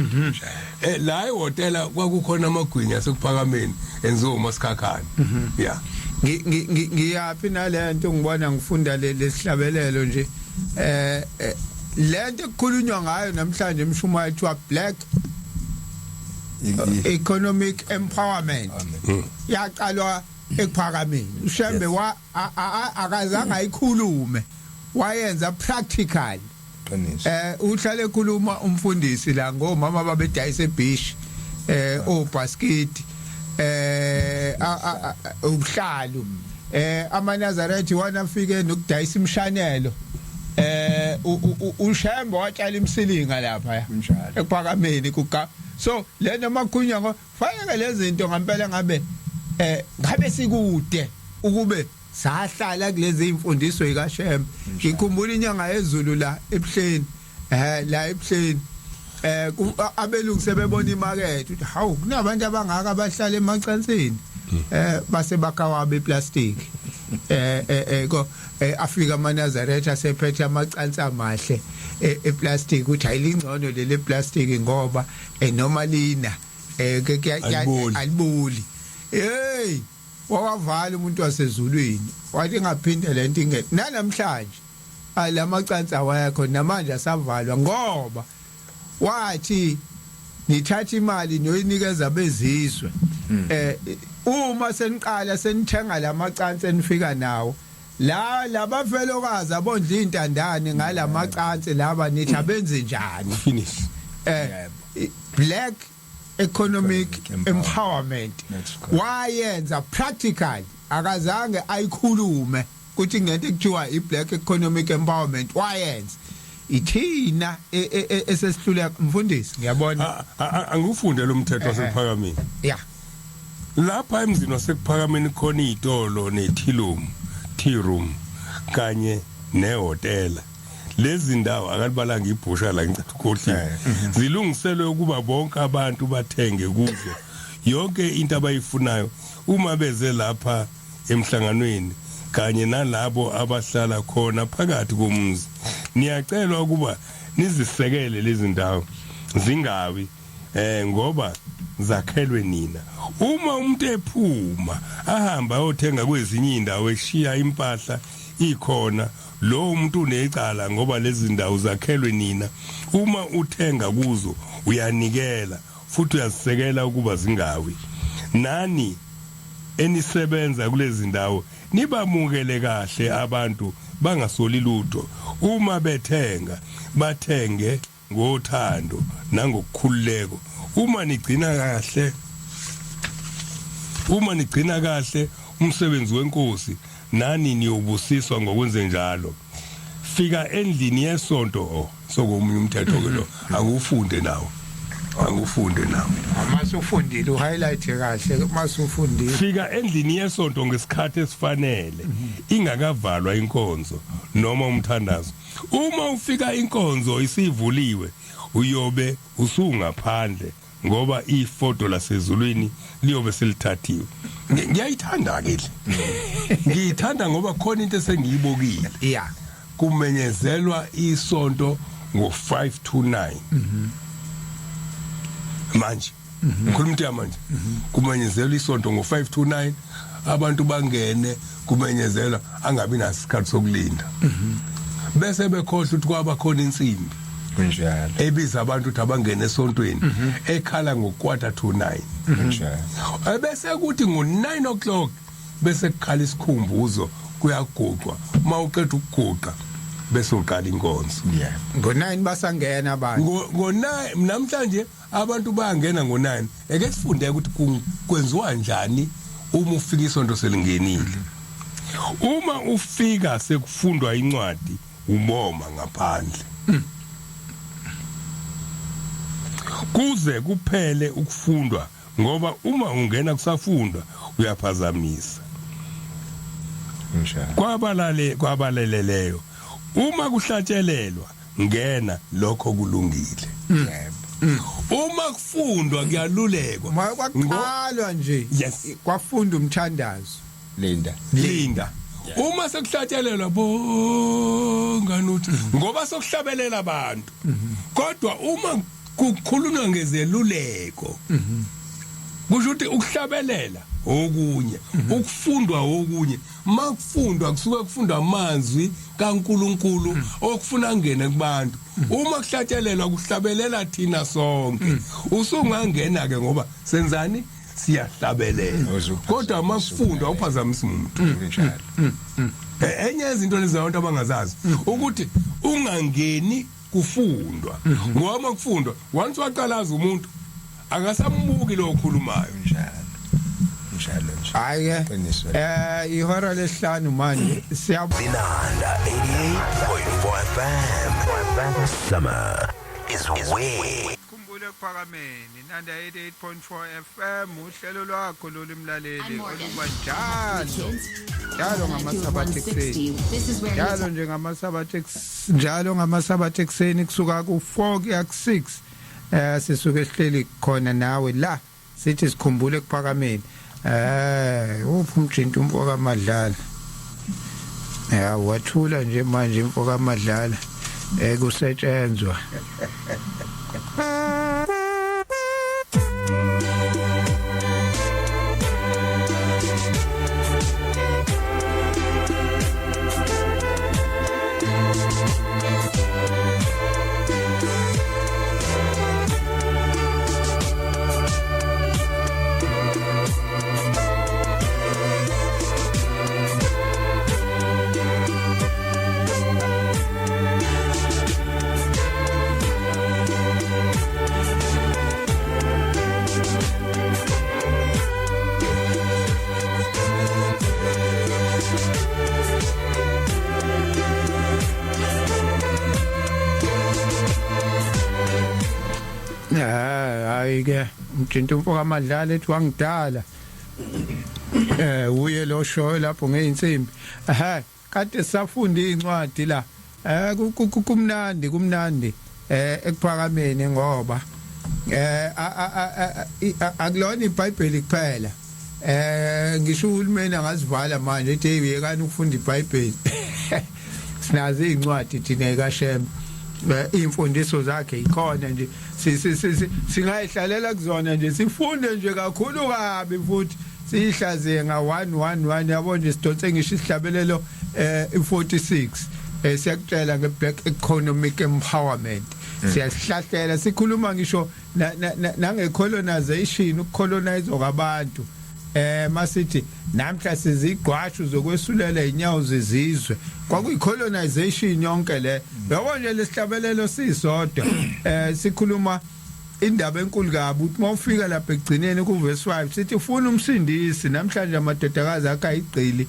La ehhotela kwakukhona amagwinya asekuphakameni enziwe umasikhakhane, yeah. Ngiyaphi nalento? Ngibona ngifunda lesihlabelelo nje, lento ekukhulunywa ngayo namhlanje emshumayelo kuthiwa black economic empowerment, yaqalwa ekuphakameni. UShembe wa akazange ayikhulume, wayenza practical. Qiniso. Uhlale ekhuluma umfundisi la ngomama babedayisa ebeach, obasket, ubuhlalu, amaNazaretha iwana afike nokudayisa imshanelo. UShembe watshala imsilinga lapha Kunjalo. ekuphakameni kuka. So lento makhulunywa ngo fanele lezi zinto ngempela ngabe ngabe sikude ukube sahlala kulezi imfundiso zikaShembe. Ngikhumbula inyanga yezulu la ebuhleni, la ebuhleni, abelungu sebebona imarket ukuthi hawu, kunabantu abangaka abahlala emacansini, base bakhawabe eplastic, ko afika amaNazaretha sephethe amacansi amahle eplastic, uthi ayilingcono leli plastic ngoba noma lina Aliboli. Aliboli. Hey, wawavala umuntu wasezulwini, wathi ingaphinde lento ingene. Nanamhlanje alamacansi awekho, namanje asavalwa, ngoba wathi nithatha imali noyinikeza bezizwe, uma seniqala senithenga lamacansi enifika nawo la, labafelokazi abondla intandane ngalamacansi laba, nithi abenze njani? Finish. Black economic Economic empowerment. That's correct. Wayenza practically, akazange ayikhulume kuthi ngento ekuthiwa i-black economic empowerment. Wayenza. Ithina esesihluleka, mfundisi, ngiyabona. Angikufunde lo mthetho waseKuphakameni. Lapha emzini waseKuphakameni khona izitolo nethilomu, tea room, kanye nehhotela. Lezi ndawo, akalibalanga ibhusha la, ngicela ukhohliwe, zilungiselwe ukuba bonke abantu bathenge kuzo yonke into abayifunayo uma beze lapha emhlanganweni, kanye nalabo abahlala khona phakathi komuzi. Niyacelwa ukuba nizisekele lezi ndawo zingawi, ngoba zakhelwe nina. Uma umuntu ephuma ahamba ayothenga kwezinye indawo eshiya impahla ikhona, lo umuntu unecala, ngoba lezi ndawo zakhelwe nina. Uma uthenga kuzo uyanikela futhi uyazisekela ukuba zingawi. Nani enisebenza kulezi ndawo, nibamukele kahle abantu, bangasoli lutho. Uma bethenga, bathenge ngothando nangokukhululeko. Uma nigcina kahle umsebenzi wenkosi, nani niyobusiswa ngokwenze njalo. Fika endlini yesonto. Oh, sokomunye umthetho ke lo, akufunde nawo, akufunde nawo. Mase ufundile, uhighlight kahle mase ufundile. Fika endlini yesonto ngesikhathi esifanele ingakavalwa inkonzo noma umthandazo. Uma ufika inkonzo isivuliwe, uyobe usungaphandle, ngoba ifoto lasezulwini liyobe selithathiwe. Ngiyayithanda ke le, ngiyithanda ngoba khona into esengiyibokile. Kumenyezelwa isonto ngo5 to 9. Manje ngikhuluma into yamanje, kumenyezelwa isonto ngo5 to 9, abantu bangene kumenyezelwa, angabi nasikhathi sokulinda, bese bekhohlwa ukuthi kwaba khona insimbi ebiza abantu ukuthi abangene esontweni, ekhala ngo 8:45. Ebese kuthi ngo9 o'clock bese kukhala isikhumbuzo, kuyaguqwa. Uma uqeda ukuguqa bese uqala inkonzo. Ngo9 basangena abantu. Ngo9 namhlanje abantu bayangena ngo9. Eke sifunde ukuthi kwenziwa njani uma ufika isonto selingenile. Uma ufika sekufundwa incwadi, uboma ngaphandle kuze kuphele ukufundwa, ngoba uma ungena kusafundwa uyaphazamisa. Kwabalale kwabaleleleyo, uma kuhlatshelelwa ngena, lokho kulungile. Uma kufundwa kuyalulekwa. Ma kwaqalwa nje kwafunda umthandazo. Linda. Linda. Uma sekuhlatshelelwa bonga uthi ngoba sokuhlabelela abantu, kodwa uma kukhulunywa ngezeluleko, kusho ukuthi ukuhlabelela okunye, ukufundwa okunye. Makufundwa kusuke kufundwa amazwi kaNkuluNkulu okufuna angene kubantu. Uma kuhlatshelelwa kuhlabelela thina sonke. Usungangena ke ngoba senzani, siyahlabelela. Kodwa makufundwa uphazamisa umuntu. Enye yezinto lezi abantu abangazazi ukuthi ungangeni kufundwa, ngoba makufundwa once waqalaza umuntu akasambuki lo okhulumayo. Kunjalo, njalo nje. Hayi ke. Qiniso. Ihora lesihlanu manje, siya Inanda 88.4 FM. Summer is way. Khumbule. Ekuphakameni Nanda 88.4 FM uhlelo lwakho lolu mlaleli I'm Morgan. oluba njalo Kids. njalo ngamasabatha ekuseni This is where he njalo nje ngamasabatha njalo ngamasabatha ekuseni kusuka ku4 kuya ku6 sisuke sihleli khona nawe la sithi sikhumbule ekuphakameni. Uphi umjinto umfo kaMadlala? Ya, wathula nje manje imfo kaMadlala, kusetshenzwa. Hayi ke, umjinto umfo kaMadlala ethi wangidala. Uye lo show lapho ngeinsimbi. Ehhe, kade safunda incwadi la. Kumnandi, kumnandi ekuphakameni ngoba akulona iBhayibheli kuphela. Ngisho uhulumeni angazivala manje ethi hey, yekani ukufunda iBhayibheli. Sinazo incwadi thina kaShembe. Imfundiso zakhe ikhona nje, singayihlalela kuzona nje, sifunde nje kakhulu kabi futhi siyihlaziye nga 111, yabo nje, sidonse ngisho isihlabelelo 46, siyakutshela nge-black economic empowerment, siyasihlahlela, sikhuluma ngisho nange-colonization, ukucolonize kwabantu. Masithi namhla sizigqwashu zokwesulela inyawo zezizwe, kwakuyi-colonization yonke le, yabo nje. Lesihlabelelo sisodwa sikhuluma indaba enkulu kabi, uthi mawufika lapha ekugcineni ku verse 5 sithi ufuna umsindisi namhlanje, amadodakazi akhe ayigqili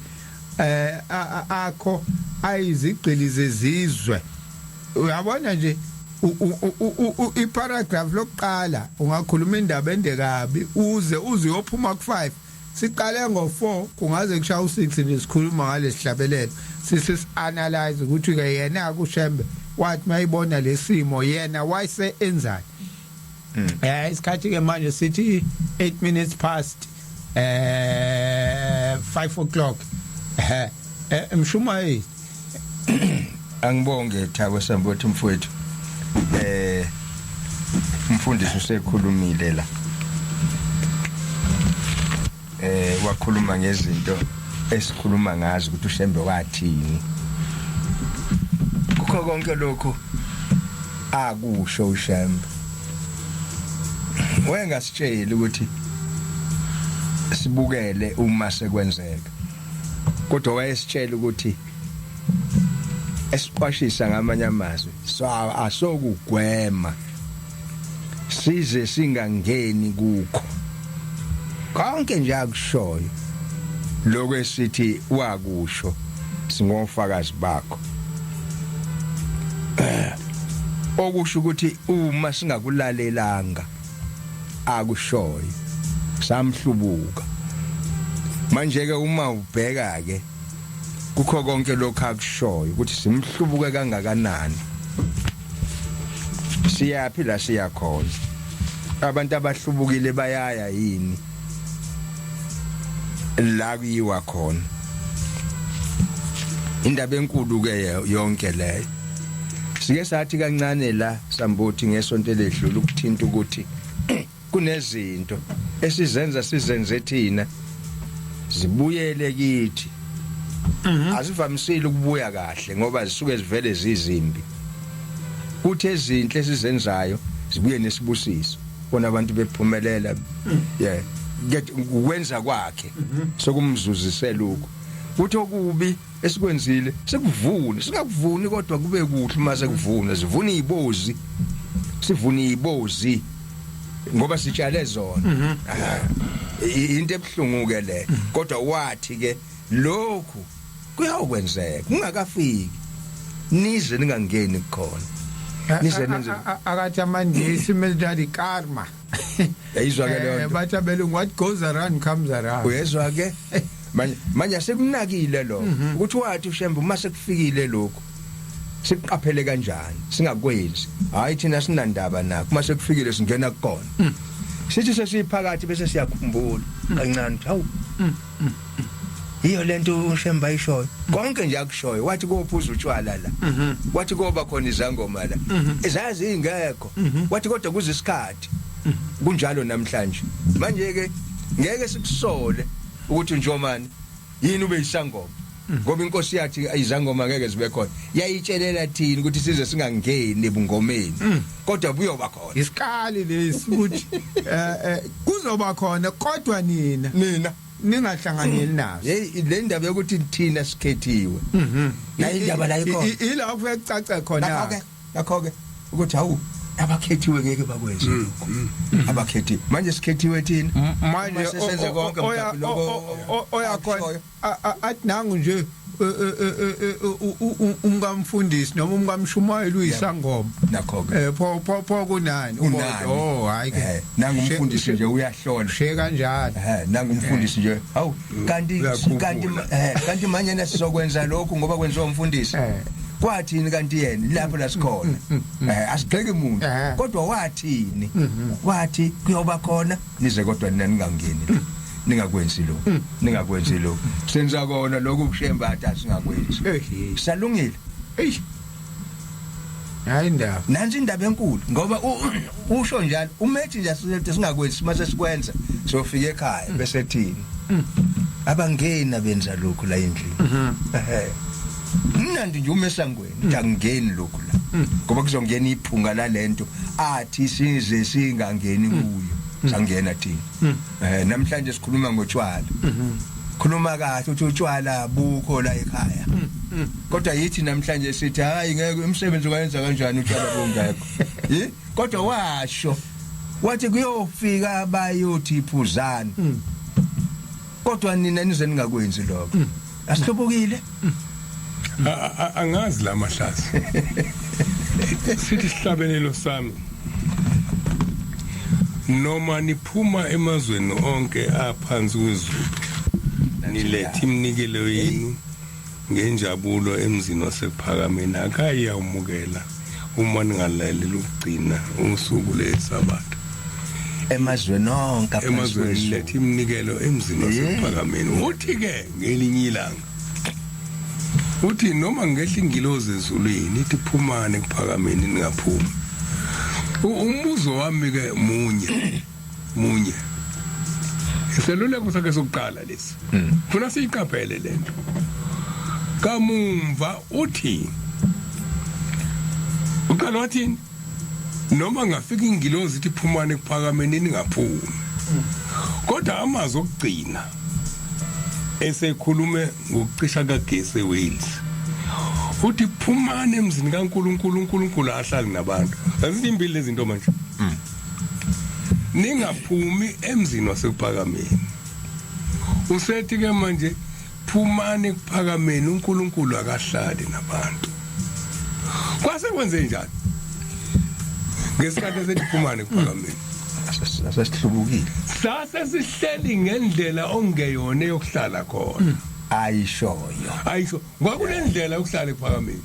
akho ayizigqili zezizwe. Uyabona nje, iparagraph lokuqala ungakhuluma indaba ende kabi uze uyophuma ku5. Siqale ngo4 kungaze kushaya u6 nje sikhuluma ngalesihlabelelo, sisi analyze ukuthi ke yena kuShembe wathi mayibona lesimo yena wayese enzani. Isikhathi ke manje sithi 8 minutes past 5 o'clock. Mshumayeli. Angibonge, Thabo Sambothi mfowethu. Umfundisi usekhulumile la, wakhuluma ngezinto esikhuluma ngazo ukuthi uShembe wathini kukho konke lokho akusho. uShembe wayengasitsheli ukuthi sibukele uma sekwenzeka, kodwa wayesitshela ukuthi esiqwashisa ngamanye amazwi, so asokugwema size singangeni kukho konke nje akushoyo. Lokho esithi wakusho, singofakazi bakho, okusho ukuthi uma singakulalelanga akushoyo, samhlubuka. Manje ke uma ubheka ke kukho konke lokho akushoyo ukuthi simhlubuke kangakanani, siyapi la siya khona? Abantu abahlubukile bayaya yini la kuyiwa khona? Indaba enkulu ke yonke leyo. Sike sathi kancane la, Sambuthi, ngesonto eledlula ukuthinta ukuthi kunezinto esizenza, sizenze thina, zibuyele kithi. Azivamisile ukubuya kahle ngoba zisuke zivele zizimbi, kuthi ezinhle esizenzayo zibuye nesibusiso, bona abantu bephumelela. Yeah, ukwenza kwakhe sokumzuzisela ukho, kuthi okubi esikwenzile sikuvune, singakuvuni kodwa kube kuhle uma sekuvuna, sivuna izibozi, sivuna izibozi ngoba sitshale zona. Into ebhlungu ke le, kodwa wathi ke lokhu kuyawukwenzeka kungakafiki, nize ningangeni kukhona. Nize nenze Akathi amaNgisi mezidali karma. Yayizwa ke leyo nto. Bathi abelungu, what goes around comes around. Uyezwa ke manje asekunakile lo ukuthi wathi uShembe uma sekufikile lokho siqaphele kanjani singakwenzi. Hayi, thina sinandaba nakho, uma sekufikile singena kukona, sithi sesiphakathi bese siyakhumbula kancane ukuthi hawu, iyo lento uShembe ayishoyo. Konke nje akushoyo, wathi kophuza utshwala la, wathi koba khona izangoma la ezazi ingekho, wathi kodwa kuze isikhathi kunjalo namhlanje. Manje ke ngeke sikusole ukuthi njomani yini ube isangoma, ngoba inkosi yathi izangoma ngeke zibe khona. Yayitshelela thina ukuthi size singangeni ebungomeni, kodwa buyoba khona. Isikali lesi ukuthi kuzoba khona, kodwa nina nina ningahlanganyeli nazo. Hey, le ndaba yokuthi thina sikhethiwe, nayo indaba la ikhona. Ila kufike kucace khona. Nakho ke ukuthi hawu, abakhethiwe ngeke bakwenze lokho, abakhethiwe. Manje sikhethiwe thina. Manje Uma sesenze konke mhlawumbe lokho oyakhona akushoyo. Athi nangu nje umkamfundisi noma umkamshumayeli uyisangoma. Nakho ke. Pho kunani? Kunani? Oh, hayi ke. Nangu umfundisi nje uyahlola. She kanjalo. Nangu umfundisi nje, hawu, kanti Uyakhuphula. kanti manje nasizokwenza lokhu ngoba kwenziwa umfundisi. Kwathini kanti yena lapho la sikhona? Asigxeki umuntu, kodwa wathini? Wathi kuyoba khona nize, kodwa nina ningangeni la, ningakwenzi lokho, ningakwenzi lokho. Senza kona lokhu kuShembe athi asingakwenzi. Salungile. Ey, hayi indaba. Nansi indaba enkulu, ngoba usho njalo umethi nje asilethe singakwenzi, mase sikwenza sofika ekhaya bese thini? Abangeni benza lokhu la endlini. Mnandi nje uma esangweni uthi angingeni lokhu la, ngoba kuzongena iphunga lalento athi size singangeni kuyo. Sangena thina. Namhlanje sikhuluma ngotshwala, khuluma kahle uthi utshwala bukho la ekhaya, kodwa yithi namhlanje sithi hayi, ngeke, umsebenzi ukayenza kanjani utshwala bungekho? Yi kodwa washo wathi kuyofika abayothi phuzani, kodwa nina nize ningakwenzi lokho. Asihlubukile. Angazi la mahlazi, sithi sihlabelelo sami, noma niphuma emazweni onke aphansi kwezulu, nilethe iminikelo yenu ngenjabulo emzini wasePhakameni, akayawumukela uma ningalaleli ukugcina usuku leSabatha. Emazweni onke aphansi emazweni kwezulu. Lethe iminikelo emzini wasePhakameni. Uthi ke ngelinye ilanga uthi noma ngehla ingilozi ezulwini ithi phumani kuPhakameni, ningaphumi. Umbuzo wami ke munye munye, iseluleko sakhe sokuqala lesi, funa siyiqaphele lento. Kamumva uthi uqala wathini? Noma ngafika ingilozi ithi phumani kuPhakameni, ningaphumi. Kodwa amazwi okugcina esekhulume ngokucisha kagesi eWales, uthi phumani emzini kaNkuluNkulu, uNkulunkulu ahlali nabantu. Azizimbili lezi zinto manje. Ningaphumi emzini waseKuphakameni. Usethi ke manje phumani kuPhakameni, uNkulunkulu akahlali nabantu. Kwase kwenze njani ngesikhathi esethi phumani kuPhakameni? Sasihlubukile. Sase sihleli ngendlela ongeyona yokuhlala khona ayishoyo. Ayisho kwakunendlela yokuhlala eKuphakameni.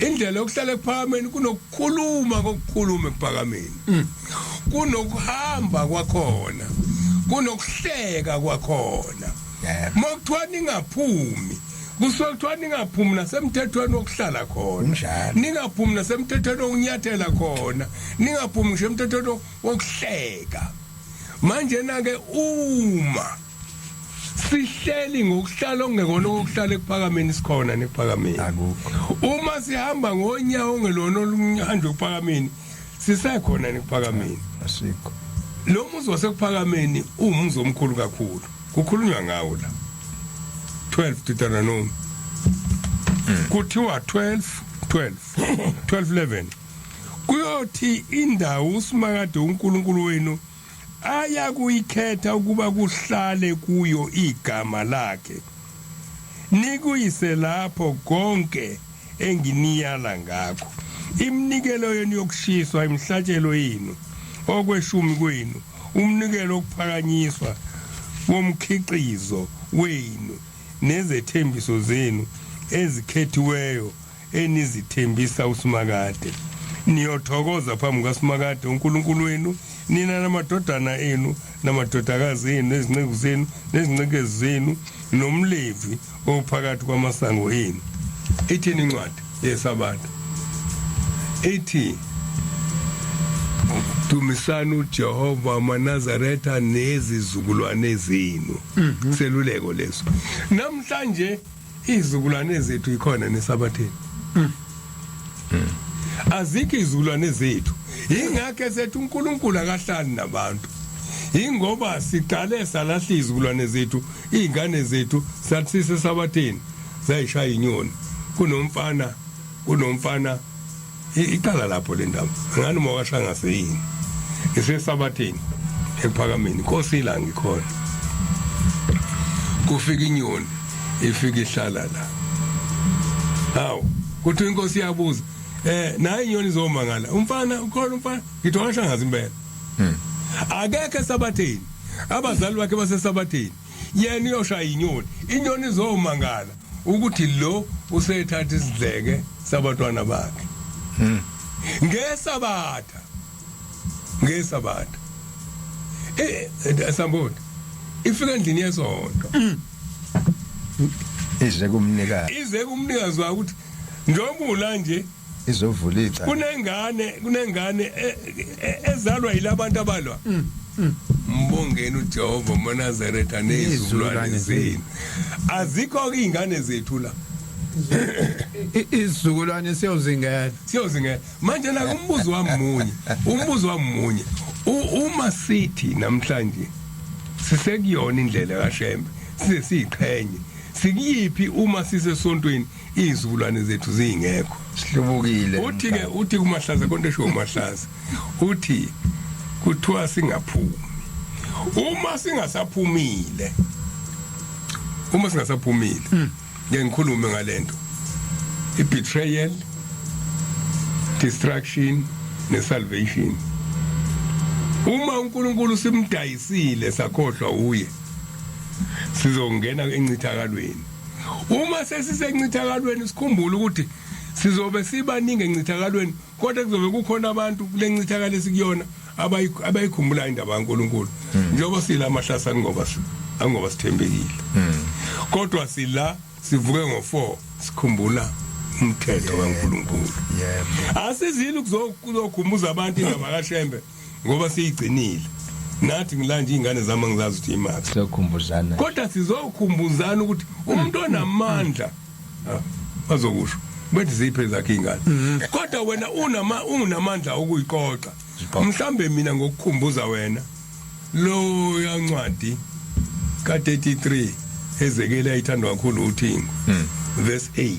Indlela yokuhlala eKuphakameni, kunokukhuluma kokukhuluma eKuphakameni, kunokuhamba kwakhona, kunokuhleka kwakhona. Mokuthiwa ningaphumi, kusuke kuthiwa ningaphumi nasemthethweni wokuhlala khona. Ningaphumi nasemthethweni wokunyathela khona, ningaphumi ngisho emthethweni wokuhleka. Manje na ke uma sihleli ngokuhlala okungekona okokuhlala eKuphakameni, sikhona neKuphakameni? Akukho. Uma sihamba ngonyawo ongelona oluhanjwe eKuphakameni, sisekhona neKuphakameni? Asikho. Lo muzi waseKuphakameni uwumuzi omkhulu kakhulu, kukhulunywa ngawo la 12 Deuteronomy, kuthiwa 12 12 12 11, kuyothi indawo uSimakade uNkulunkulu wenu aya kuyikhetha ukuba kuhlale kuyo igama lakhe, nikuyise lapho konke enginiyala ngakho. Iminikelo yenu yokushiswa, imihlatshelo yenu, okweshumi kwenu, umnikelo wokuphakanyiswa womkhiqizo wenu nezethembiso zenu ezikhethiweyo enizithembisa uSimakade. Niyothokoza phambi kukaSimakade uNkulunkulu wenu, nina namadodana enu namadodakazi enu nezinceku zenu nezincekezi zenu nomLevi ophakathi kwamasango enu. Ithini incwadi yeSabatha? Ithi dumisani uJehova amaNazaretha nezizukulwane zenu. Seluleko leso. Namhlanje izizukulwane zethu ikhona nesabatheni. Azikho izizukulwane zethu. Ingakho sethu uNkulunkulu akahlali nabantu. Ingoba siqale salahla izizukulwane zethu, izingane zethu sathi sisesabatheni zayishaya inyoni. Kunomfana, kunomfana iqala lapho le ndaba. Ngani uma washangase yini? Isesabatheni ekuphakameni. Inkosi ilanga ikhona. Kufika inyoni ifika ihlala la. Hawu, kuthi inkosi iyabuza, nayi inyoni izomangala. Umfana ukhona umfana, ngithi wakashangazi impela. Akekho esabatheni. Abazali bakhe basesabatheni. Yena uyoshaya inyoni. Inyoni izomangala ukuthi lo usethatha isidleke sabantwana bakhe. Ngesabatha. Ngesabatha. Samboni. Ifika endlini yesonto. Ize kumnikazi. Ize kumnikazi wakhe ukuthi njengoba ula nje izovula icala. Kunengane, kunengane ezalwa yilabantu abalwa. Mbongeni uJehova uMnazaretha nezizukulwane zenu. Azikho ke izingane zethu la. Isizukulwane siyozingela. Siyozingela. Manje la umbuzo wami munye. Umbuzo wami munye. Uma sithi namhlanje sisekuyona indlela kaShembe, size siyiqhenye. Sikuyiphi uma sisesontweni izizukulwane zethu zingekho? Sihlubukile. Uthi ke uthi kuMahlaza konke esho uMahlaza. Uthi kuthiwa singaphumi. Uma singasaphumile. Uma singasaphumile. Ngeke ngikhulume ngalento. I-betrayal, destruction ne-salvation. Uma uNkulunkulu simdayisile sakhohlwa uye, sizongena encithakalweni. Uma sesisencithakalweni sikhumbule ukuthi sizobe sibaningi encithakalweni, kodwa kuzobe kukhona abantu kule ncithakalo esikuyona abayikhumbula indaba kaNkulunkulu. Njengoba sila mahlasa ngoba sithembekile. Kodwa sila sivuke ngo4 sikhumbula umthetho kaNkulunkulu. Yebo. Asizile ukuzokhumbuza abantu indaba kaShembe ngoba siyigcinile. Nathi ngilanje izingane zami ngizazi ukuthi imaphi. Siyokhumbuzana. Kodwa sizokhumbuzana ukuthi umuntu onamandla bazokusho bethi ziphe zakhe ingane. Kodwa wena unamandla okuyiqoqa. Mhlambe mina ngokukhumbuza wena lo yancwadi ka33 Ezekiel ayithandwa kakhulu uThingo verse 8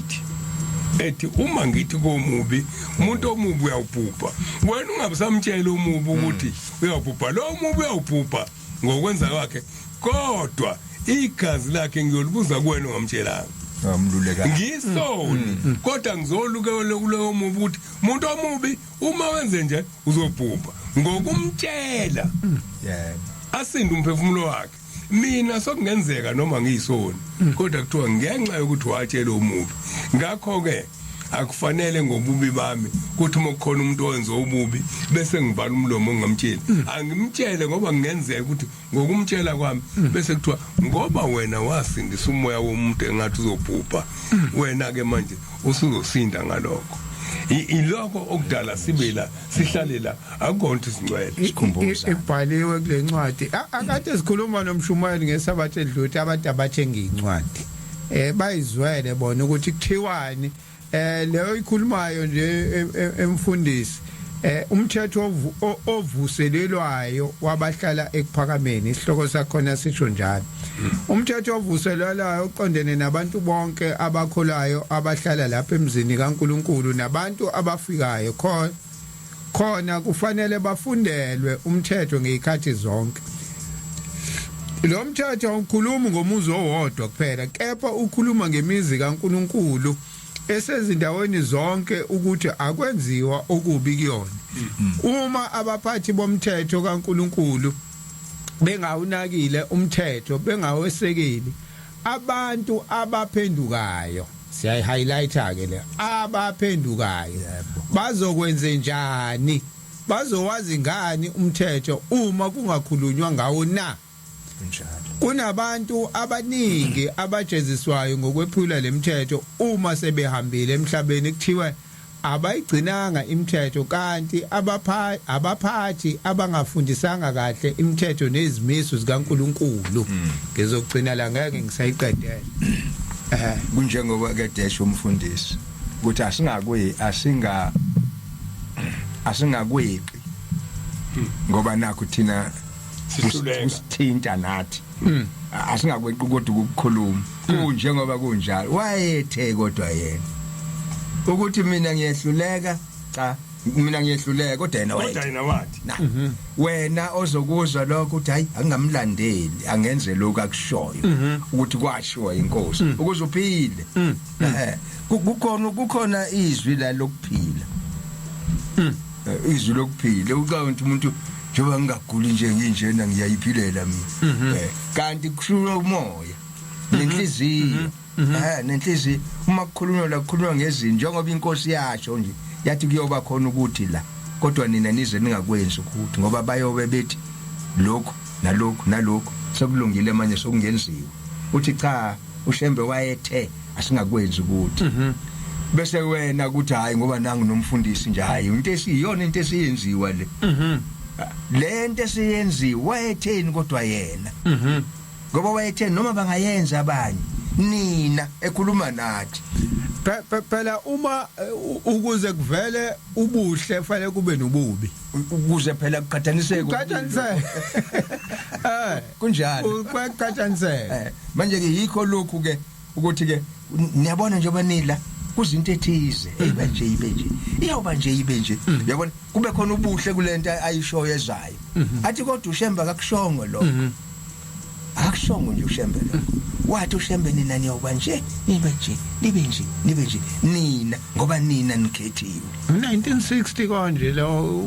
ethi uma ngithi komubi umuntu omubi uyawubhubha, wena ungabe usamtshela umubi ukuthi uyawubhubha, lo umubi uyawubhubha ngokwenza kwakhe, kodwa igazi lakhe ngiyolibuza kuwena ungamtshelanga. Ngamluleka. Ngisoni kodwa ngizolukela kulowo mubi ukuthi umuntu omubi uma wenze nje uzobhubha ngokumtshela. Yebo. Asinde umphefumulo wakhe. Mina sokungenzeka noma ngiyisoni, kodwa kuthiwa ngenxa yokuthi watshela omubi. Ngakho ke akufanele ngobubi bami kuthi uma kukhona umuntu owenza ububi bese ngivala umlomo ngingamtsheli. Angimtshele ngoba kungenzeka ukuthi ngokumtshela kwami bese kuthiwa ngoba wena wasindisa umoya womuntu engathi uzobhubha, wena ke manje usuzosinda ngalokho. Ilokho okudala sibe la sihlale la, akukho ukuthi singcwele. Sikhumbuza. Ibhaliwe kule ncwadi. Akade sikhuluma nomshumayeli ngesabatha edlule abantu abathenga incwadi. Bayizwele bona ukuthi kuthiwani leyo ikhulumayo nje emfundisi umthetho ovuselelwayo wabahlala ekuphakameni, isihloko sakhona sisho njalo. Umthetho ovuselelwayo uqondene nabantu bonke abakholayo abahlala lapha emzini kaNkuluNkulu nabantu abafikayo khona kufanele bafundelwe umthetho ngezikhathi zonke. Lo mthetho awukhulumi ngomuzi owodwa kuphela, kepha ukhuluma ngemizi kaNkuluNkulu. Esezindaweni zonke ukuthi akwenziwa okubi kuyona. Uma abaphathi bomthetho kaNkuluNkulu bengawunakile umthetho, bengawesekeli abantu abaphendukayo, siyayi-highlighter ke le, abaphendukayo bazokwenze njani? Bazowazi ngani umthetho uma kungakhulunywa ngawo na? Kunjalo. Kunabantu abaningi abajeziswayo ngokwephula lemithetho uma sebehambile emhlabeni, kuthiwe abayigcinanga imithetho, kanti abaphathi abangafundisanga kahle imithetho nezimiso zikaNkuluNkulu. Ngizogcina la, ngeke ngisayiqedela. Kunjengoba ke desho umfundisi ukuthi asingakwe asinga asingakweqi ngoba nakho thina Sihluleka. Kusithinta nathi, asingakweqi kodwa ukukhuluma kunjengoba kunjalo. Wayethe kodwa yena ukuthi mina ngiyehluleka, cha, mina ngiyehluleka, kodwa yena kodwa wayethe yena wathi na wena ozokuzwa lokho uthi hayi, angingamlandeli, angenze lokhu akushoyo ukuthi kwashiwa inkosi ukuze uphile. Kukhona izwi la lokuphila, izwi lokuphila. Ucabanga ukuthi umuntu njengoba ngingaguli nje, nginjena, ngiyayiphilela mina, kanti kushula umoya nenhliziyo, nenhliziyo. Uma kukhulunywa la, kukhulunywa ngezinto njengoba inkosi yasho nje, yathi kuyoba khona ukuthi la, kodwa nina nize ningakwenzi ukuthi ngoba bayobe bethi lokhu nalokhu nalokhu sekulungile manje, sokungenziwa. Uthi cha, uShembe wayethe asingakwenzi ukuthi bese wena ukuthi hayi, ngoba nangu nomfundisi nje, hayi, into esiyiyona, into esiyenziwa le, le nto esiyenziwa wayetheni kodwa yena, ngoba wayethe noma bangayenza abanye, nina, ekhuluma nathi. Phela uma ukuze kuvele ubuhle fanele kube nobubi. Ukuze phela kuqhathaniseke. Kuqhathaniseke. Kunjalo. Kuqhathaniseke. Manje ke yikho lokhu ke ukuthi ke niyabona njengoba nila kuzinto ethize eyiba nje, ibe nje, iyawuba nje, ibe nje, uyabona, kube khona ubuhle kulento ayishoyo ezayo. Athi kodwa uShembe akakushongo lokho, akakushongo nje uShembe lokho. Wathi uShembe nina niyoba nje, nibe nje, nibe nje, nibe nje nina, ngoba nina nikhethiwe. 1960 konje lo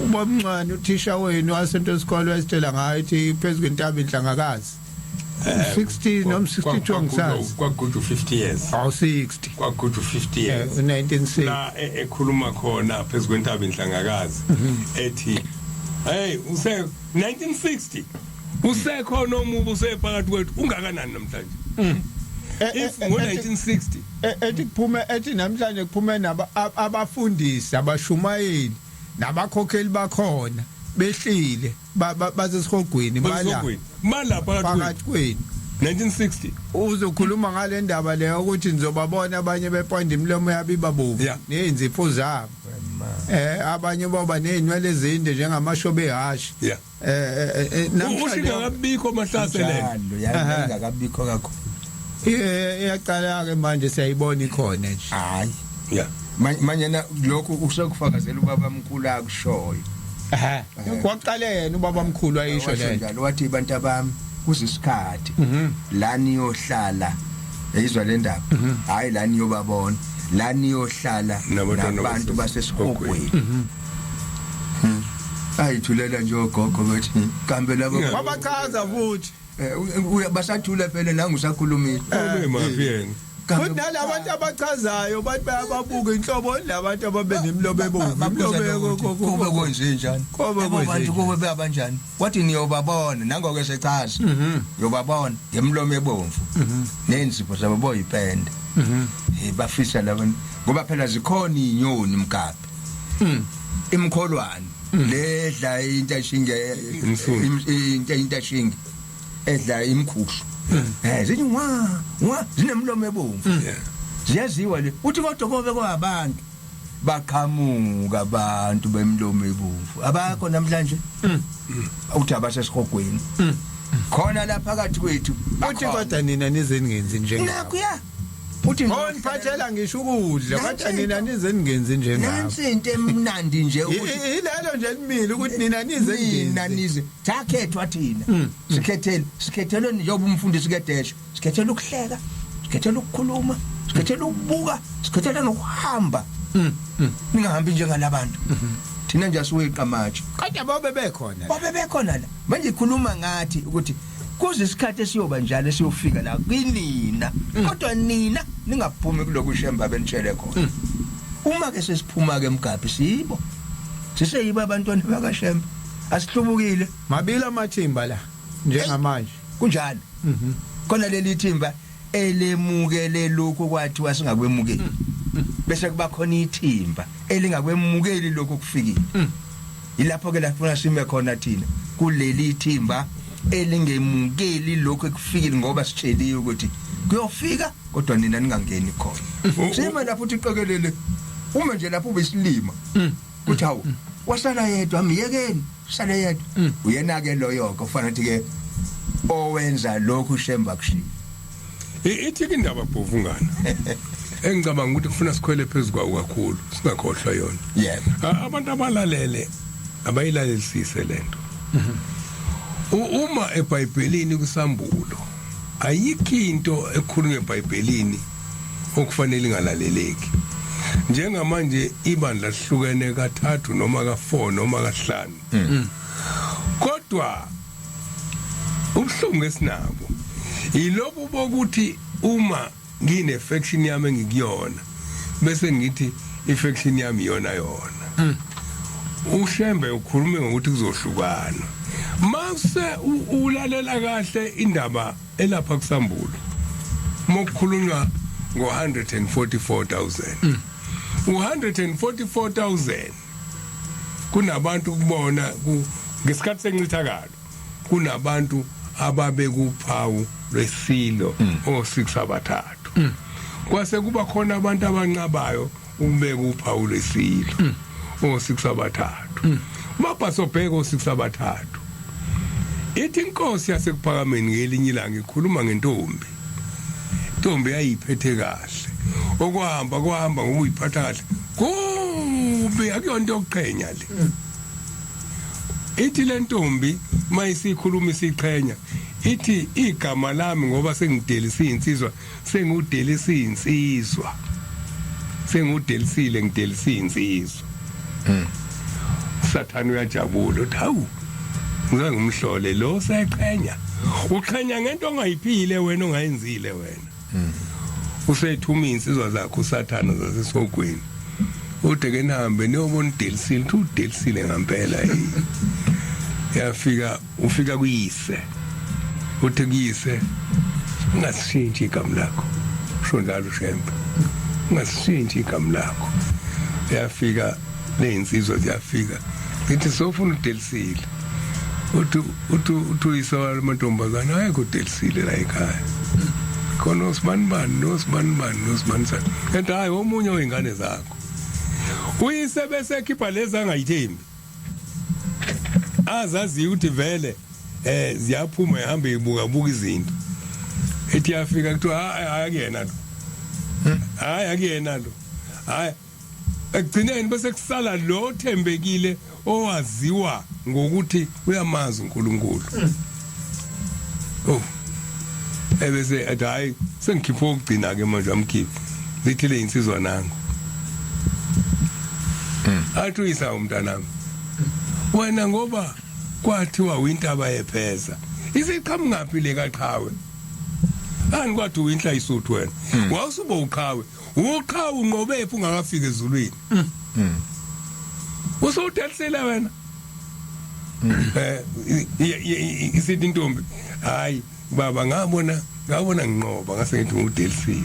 ubamncane, uthisha wenu wasento esikole wayesitshela ngayo, ethi phezu kwentaba inhlangakazi, 60 noma 62, angisazi. Kwaguju 50 years. Awu, 60. Kwaguju 50 years. 1960. La ekhuluma khona phezu kwentaba inhlangakazi, ethi hey, use 1960 usekhona omubi, usephakathi kwethu, ungakanani namhlanje if ngo-1960? Ethi kuphume, ethi namhlanje kuphume naba abafundisi, abashumayeli nabakhokheli bakhona, behlile basesihogweni bala. Basesihogweni. Bala phakathi kwethu. Phakathi kwenu. 1960. Uzokhuluma ngale ndaba leyo ukuthi nizobabona abanye beponda imilomo yabo ibabovu nezinzipho zabo, abanye boba nezinwele ezinde njengamashobe ehashi. Namhlanje usho ingakabikho mahlaselele. Njalo yayingakabikho kakhulu. Iyaqala ke manje, siyayibona ikhona nje. Hayi. Manje na lokhu usekufakazela ubaba mkhulu akushoyo. Kwaqala yena ubaba mkhulu ayisho Washo le. Njalo wathi, bantu bami, kuzisikhathi la niyohlala, yayizwa le ndaba, hayi, la niyobabona, la niyohlala nabantwana nabantu basesihogweni. Ayithulela nje ogogo bethi kambe labo Wabachaza futhi. Basathula phela, nangu usakhulumile. Ube maphi yena? Futhi nalabantu abachazayo bathi bayababuka inhlobo labantu ababe nemilomo ebomvu, imilomo kube kwenze njani? Kobe Labo kwenze bantu njani? kube beyabanjani? Wathi niyobabona, nangoke sechaza, yobabona ngemlomo ebomvu nenzipho zabo boyipende. Bafisa labo, ngoba phela zikhona inyoni mgabe, imkholwane ledla intashinge. Imsundu. Into intashinge edla imkhuhlu, zithi wa wa, zinemlomo ebomvu, ziyaziwa le. Uthi kodwa kobe kwabantu baqhamuka abantu bemlomo ebomvu abakho namhlanje, uthi abasesihogweni khona la phakathi kwethu. Uthi Bakhona. kodwa nina nize ningenzi njengabo. Nakhuya uthi Oh, niphathela ngisho ukudla, kodwa Nansi nina into. nize ningenzi njengabo. Nansi into emnandi nje ukuthi Ilelo nje limile ukuthi nina nize nina ningenzi. Nize sakhethwa thina, sikhethele, sikhethelwe njengoba umfundisi kedesha, sikhethele ukuhleka. Sikhethela ukukhuluma, sikhethela ukubuka, sikhethela nokuhamba. Ningahambi njengalabantu. Thina nje asiweqa amatshe. Kodwa bobe bekhona la. Babe bekhona la. Manje ikhuluma ngathi ukuthi kuze isikhathi esiyoba njalo esiyofika la kinina. Kodwa nina ningaphumi kulokhu shemba benitshele khona. Uma ke sesiphuma ke emgabhi sibo. Siseyiba abantwana bakaShembe. Asihlubukile. Mabili amathimba la njengamanje. Kunjalo. Khona leli thimba elemukele lokhu kwathiwa singakwemukeli. Bese kuba khona ithimba elingakwemukeli lokhu kufikile. Ilapho ke lafuna sime khona thina kuleli thimba elingemukeli lokhu ekufikile ngoba sitsheliwe ukuthi kuyofika kodwa nina ningangeni khona. Sima lapho uthi qokelele uma nje lapho ubesilima kuthi hawu wasala yedwa myekeni sale yedwa uyena ke loyo ke ufanele ukuthi ke owenza lokhu shemba kushiya. Ithi ke indaba bhovungana engicabanga ukuthi kufuna sikhwele phezulu kwawo kakhulu singakhohlwa yona. Yebo. Abantu abalalele abayilalelisise lento. Uma eBhayibhelini kusambulo ayikho into ekhulunywa eBhayibhelini okufanele ingalaleleki. Njengamanje ibandla lihlukene kathathu noma ka4 noma kahlanu. Kodwa ubuhlungu esinabo yilobu bokuthi uma ngine faction yami engikuyona bese ngithi ifaction yami iyona yona. Ushembe ukhulume ngokuthi kuzohlukana. Mase ulalela kahle indaba elapha kusambulo mokukhulunywa ngo-144,000, u-144,000 kunabantu kubona ngesikhathi sencithakalo kunabantu ababekuphawu lwesilo o6 abathathu, kwase kuba khona abantu abanqabayo ukubeka uphawu lwesilo o6 abathathu. Mabhasobheka o6 abathathu, ithi inkosi yasekuphakameni ngelinye ilanga ikhuluma ngentombi, intombi yayiphethe kahle, okuhamba kuhamba ngokuyiphatha kahle kubi, akuyonto yokuqhenya le. Ithi le ntombi mayisikhuluma isiqhenya ithi igama lami ngoba sengidelisa insizwa, sengudelisa insizwa, sengudelisile, ngidelisa insizwa. Sathana uyajabula uthi hawu, ngizange ngimhlole lo seqhenya, uqhenya ngento ongayiphile wena, ongayenzile wena. Usethuma insizwa zakhe usathana zasesogweni, ude ke nihambe niyobona udelisile, uthi udelisile ngempela. Yafika, ufika kuyise, uthi kuyise ungasishintshi igama lakho, usho njalo uShembe, ungasishintshi igama lakho. Yafika lezinsizwa ziyafika, ngithi sofuna udelisile, uthi uthi uthi uyise wamantombazana ayekho udelisile la ekhaya, khona osibanibani nosibanibani nosibanisana, kanti hayi omunye oyingane zakho. Uyise bese ekhipha lezi angayithembi, azaziyo ukuthi vele ziyaphuma ihamba ibuka buka izinto. Ethi yafika kuthiwa hayi, hayi akuyena lo, hayi akuyena lo, hayi. Ekugcineni bese kusala lo thembekile owaziwa ngokuthi uyamazi uNkulunkulu. Oh, ebese athi hayi, sengikhipha okugcina ke manje, amkhipha, lithi le insizwa nangu. Athi uyisa, umntanami wena, ngoba kwathiwa uyintaba yepheza, isiqhamuka le kaqhawe ani, kwathi uyinhla isuthu wena, wawusuba uqhawe, uqhawe unqobephi ungakafika ezulwini? Usudelisile wena. Isithi intombi, hayi baba, ngabona ngabona nginqoba, ngase ngithi ngudelisile.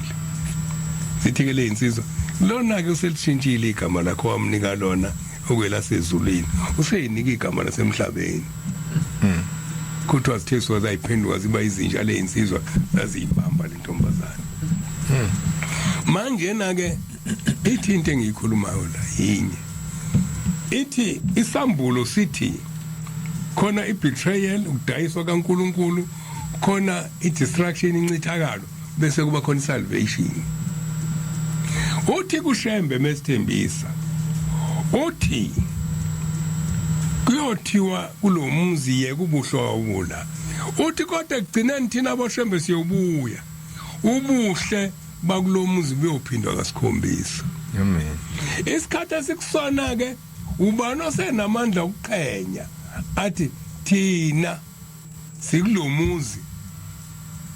Sithi ke le insizwa, lona ke uselishintshile igama lakho wamnika lona okwelasezulwini, useyinika igama lasemhlabeni. Kuthiwa zithe zayiphenduka ziba izinja le insizwa, zaziyibamba le ntombazana. Manje na ke ithi into engiyikhulumayo la yinye, ithi isambulo sithi khona ibetrayal, ukudayiswa kaNkuluNkulu, khona idestruction, incithakalo, bese kuba khona salvation. Uthi kuShembe mesithembisa, uthi kuyothiwa kulomuzi yeke ubuhlwa ubula, uthi kodwa ekugcineni thina aboShembe siyobuya. Ubuhle bakulomuzi buyophindwa kasikhombisa. Amen. Isikhathi esikusona ke ubani osenamandla okuqhenya athi thina sikulomuzi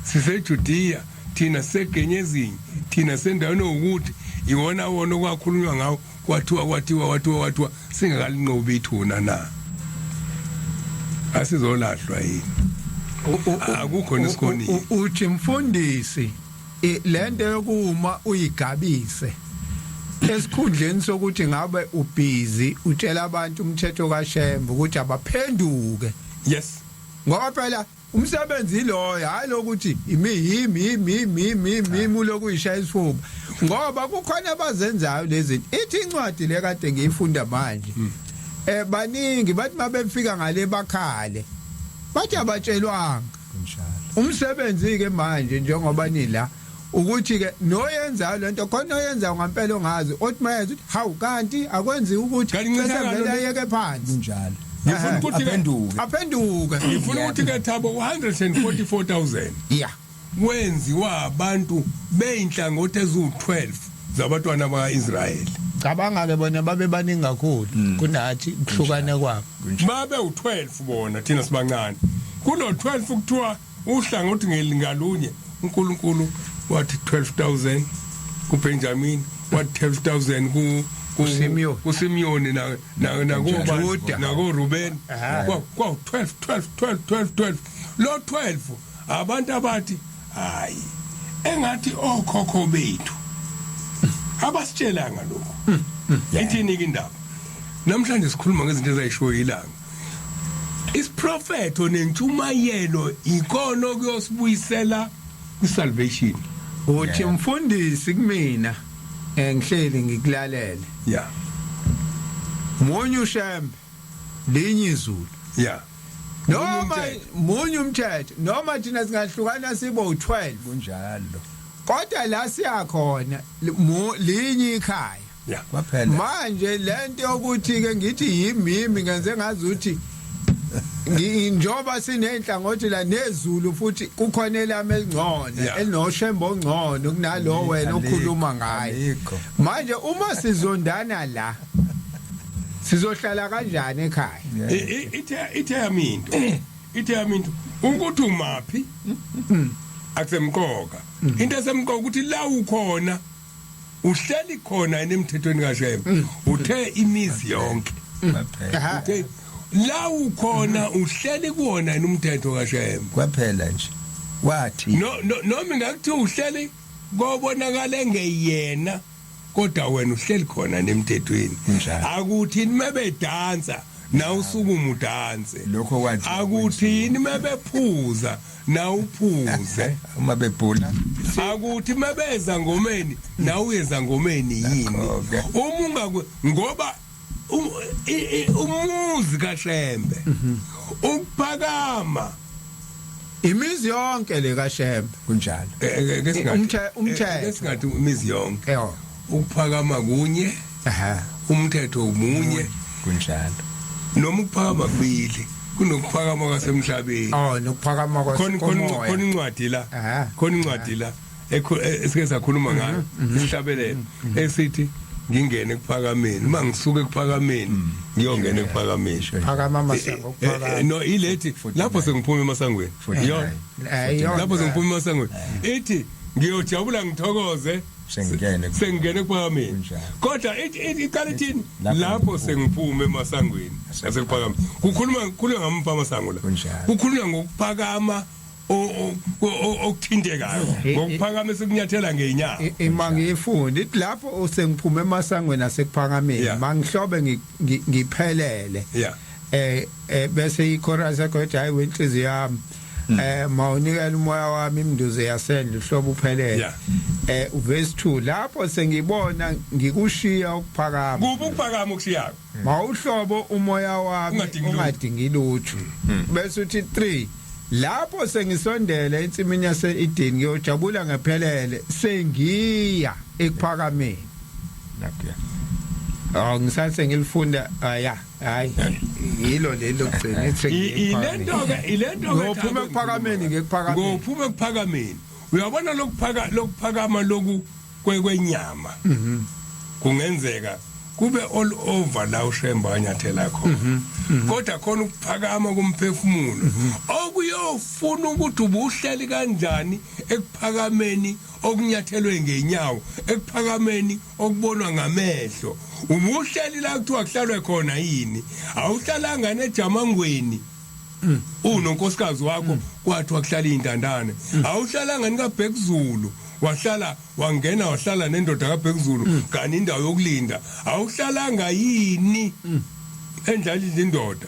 siseJudea, thina siseGenyezini, thina sendaweni ukuthi iwona wona okwakhulunywa ngawo, kwathiwa kwathiwa kwathiwa kwathiwa singakalinqobi ithuna na, asizolahlwa yini? Akukho nesikhonile. Uthi mfundisi, lento yokuma uyigabise esikhundleni sokuthi ngabe ubhizi utshela abantu umthetho kaShembe ukuthi abaphenduke. Ngoba phela umsebenzi loyo, hayi lokuthi imi yimi yimi yimi yimi yimi lokuyishaya isifuba, ngoba kukhona abazenzayo lezi zinto. Ithi incwadi le kade ngiyifunda manje, baningi bathi mabefika ngale bakhale, bathi abatshelwanga. Kunjalo. Umsebenzi ke manje njengoba nila ukuthi ke noyenzayo lento khona oyenzayo ngempela ongazi othi mayenza uthi hawu, kanti akwenziwa ukuthi Kanti bese incithakalo vele ayeke phansi. Kunjalo. Ngifuna ukuthi ke Aphenduke. Aphenduke. Ngifuna ukuthi ke Thabo, 144,000 wenziwa abantu beyinhlangothi eziwu12 zabantwana bakaIsrayeli. Cabanga ke bona babe baningi kakhulu kunathi, kuhlukane kwabo. Babe u12 bona, thina sibancane kulo 12. Kuthiwa uhlangothi ngelingalunye uNkulunkulu wathi 12,000 kuBenjamin, wathi 12,000 ku kuSimeon. kuSimeon na nakuba Judah. nako Ruben. Kwa kwa 12 12 12 12 12, lo 12 abantu abathi hayi, engathi okhokho bethu abasitshelanga lokho. Ithini ke indaba namhlanje? Sikhuluma ngezinto ezayishiwo ilanga, isiprofetho nentshumayelo, ikona okuyosibuyisela kwisalvation. Uthi mfundisi, kumina ngihleli ngikulalele, munye uShembe, linye izulu. Noma umthetho. Munye umthetho, noma thina singahlukana sibe u12, Kunjalo. Kodwa la siyakhona linye ikhaya. Kwaphela. Manje lento yokuthi ke ngithi yimi yimi, ngenze ngazi ukuthi njengoba sinenhlangothi la nezulu futhi kukhona elami elingcono elinoshembe ongcono kunalo wena okhuluma ngaye. Alikho. Manje uma sizondana la, sizohlala kanjani ekhaya? Ithe yami into ukuthi umaphi akusemqoka. Into esemqoka ukuthi la ukhona uhleli khona enemthethweni kaShembe. Uthe imizi yonke Kwaphela. Uthe la ukhona uhleli kuwona yini umthetho kaShembe? Kwaphela nje, wathi No, noma ingakuthiwa uhleli kobonakala engeyena, kodwa wena uhleli khona nemthethweni. Kunjalo. Akuthini mebedansa na usukuma udanse. Lokho kwathi Akuthini mebephuza na uphuze. Uma bebhula. Akuthi mebeza ngomeni na uyeza ngomeni yini. Nakho-ke. Uma ungakwe ngoba umuzi kaShembe ukuphakama. Imizi yonke le kaShembe. Kunjalo. Ke singathi Umthetho. Ke singathi imizi yonke ukuphakama kunye, umthetho umunye. Kunjalo. Noma ukuphakama kubili, kunokuphakama kwasemhlabeni. Oh, nokuphakama Khona khona kwasemoya. Khona incwadi la, khona incwadi la esike sakhuluma ngayo, isihlabelelo esithi ngingene ekuphakameni, uma ngisuka ekuphakameni ngiyongena ekuphakameni. Phakama masango okuphakama. No, ilethi lapho sengiphuma emasangweni iyona. Iyona. Lapho sengiphuma emasangweni ithi ngiyojabula ngithokoze Sengingene sengingene ekuphakameni. Kunjalo. Kodwa ithi iqala ithini? Lapho Lapho sengiphuma emasangweni nasekuphakama, kukhuluma ngamupha amasango la? Kunjalo. Kukhulunywa ngokuphakama okuthintekayo, ngokuphakama esikunyathela ngeenyawo. Ima ngiyifunda, ithi lapho usengiphume emasangweni asekuphakameni, mangihlobe ngiphelele. Bese ichorus yakho ethi hayi wenhliziyo yami, mawunikela umoya wami imnduze yasendle, uhlobo uphelele. Verse 2, lapho sengibona ngikushiya ukuphakama. Kuba ukuphakama okushiyako. Mawuhlobo umoya wami Ungadingi lutho. Ungadingi lutho. Bese uthi 3, lapho sengisondele ensimini yase-Eden, ngiyojabula ngephelele sengiya ekuphakameni. Lapho. Oh, ngisase ngilifunda. Aya, hayi, yilo leli lokugcina, ithi Ilento ke, ilento ke. Ngophuma ekuphakameni ngekuphakameni. Ngophuma ekuphakameni. Uyabona lokuphaka lokuphakama loku kwenyama kungenzeka kube all over la uShembe anyathela khona, kodwa khona ukuphakama komphefumulo okuyofuna ukuthi ubuhleli kanjani ekuphakameni okunyathelwe ngenyawo, ekuphakameni okubonwa ngamehlo. Ubuhleli la kuthiwa kuhlalwe khona yini? Awuhlalanga nejamangweni unonkosikazi wakho, kwathiwa kuhlala intandane. Awuhlalanga nikaBhekuzulu, wahlala, wangena, wahlala nendoda kaBhekuzulu kani indawo yokulinda. Awuhlalanga yini endlala indoda,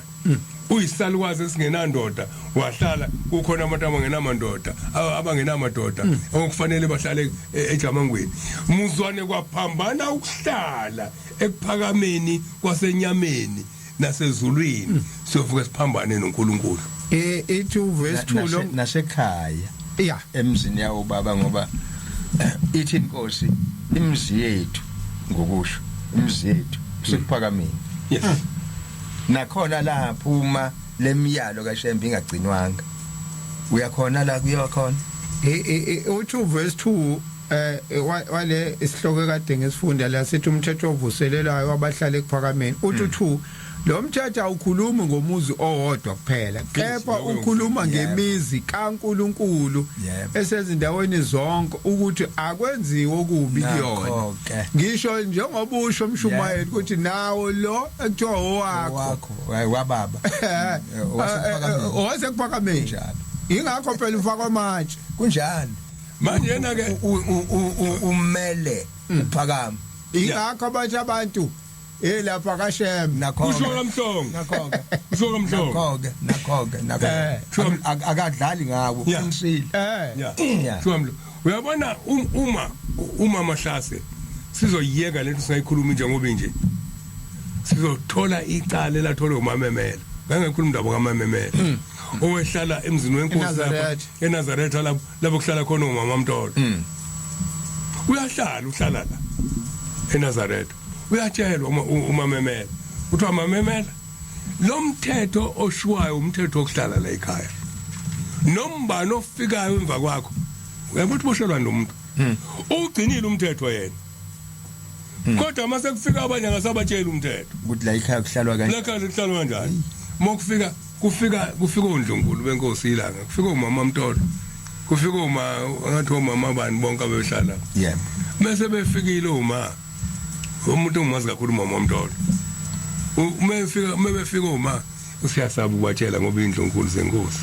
uyisalukwazi esingenandoda, wahlala kukhona abantu abangenamandoda, abangenamadoda okufanele bahlale ejamangweni. Muzwane kwaphambana ukuhlala ekuphakameni kwasenyameni nasezulwini, siyovuka siphambane noNkulunkulu. Ithi uverse 2 lo Nasekhaya emzini yawo baba, ngoba ithi inkosi imizi yethu, ngokusho imizi yethu sekuphakameni. Nakhona lapho uma lemiyalo kaShembe ingagcinwanga, uyakhona la kuyakhona. Uthi uverse 2 wale isihloko kade ngisifunda la, sithi umthetho ovuselelayo wabahlala ekuphakameni. Uthi 2 lo mthetho awukhulumi ngomuzi owodwa kuphela, kepha ukhuluma ngemizi kaNkuluNkulu esezindaweni zonke, ukuthi akwenziwe okubi kuyona. Nakho-ke. Ngisho njengoba usho, mshumayeli, ukuthi nawo lo ekuthiwa owakho. Wakho, hayi wababa, owasekuphakameni. Owasekuphakameni. Kunjalo. Ingakho phela ufakwa amatshe. Kunjalo. Manje yena ke Umele uphakama. Ingakho bathi abantu lapha kaShembe. Nakho. Kusho kaMhlongo. Nakho-ke. Kusho kaMhlongo. Nakho-ke, nakho-ke, nakho. Akadlali ngawo, uqinisile. Kusho kaMhlongo. Uyabona, uma mahlase sizoyiyeka lento, singayikhulumi njengoba nje sizothola icala elatholwa umamemela. Ngangekhuluma indaba kamamemela owehlala emzini wenkosi lapha eNazaretha. eNazaretha, lapho kuhlala khona umama Mtolo. Uyahlala, uhlala la eNazaretha. Uyatshelwa umamemela, kuthiwa, "Mamemela, lo mthetho oshuwayo umthetho wokuhlala la ekhaya, nombani ofikayo emva kwakho, uyabona ukuthi boshelwa nomuntu ugcinile umthetho yena, kodwa mase kufika abanye angasabatsheli umthetho." Ukuthi la ekhaya kuhlalwa kanje. La kuhlalwa kanjani? Mokufika kufika ondlunkulu benkosi ilanga, kufika umama Mtolo, kufika uma ngathi omama bani bonke abehlala. Bese befikile, uma umuntu ongimazi kakhulu umama Mtolo, uma efika, uma befika uma usiyasaba ukubatshela ngoba indlunkulu zenkosi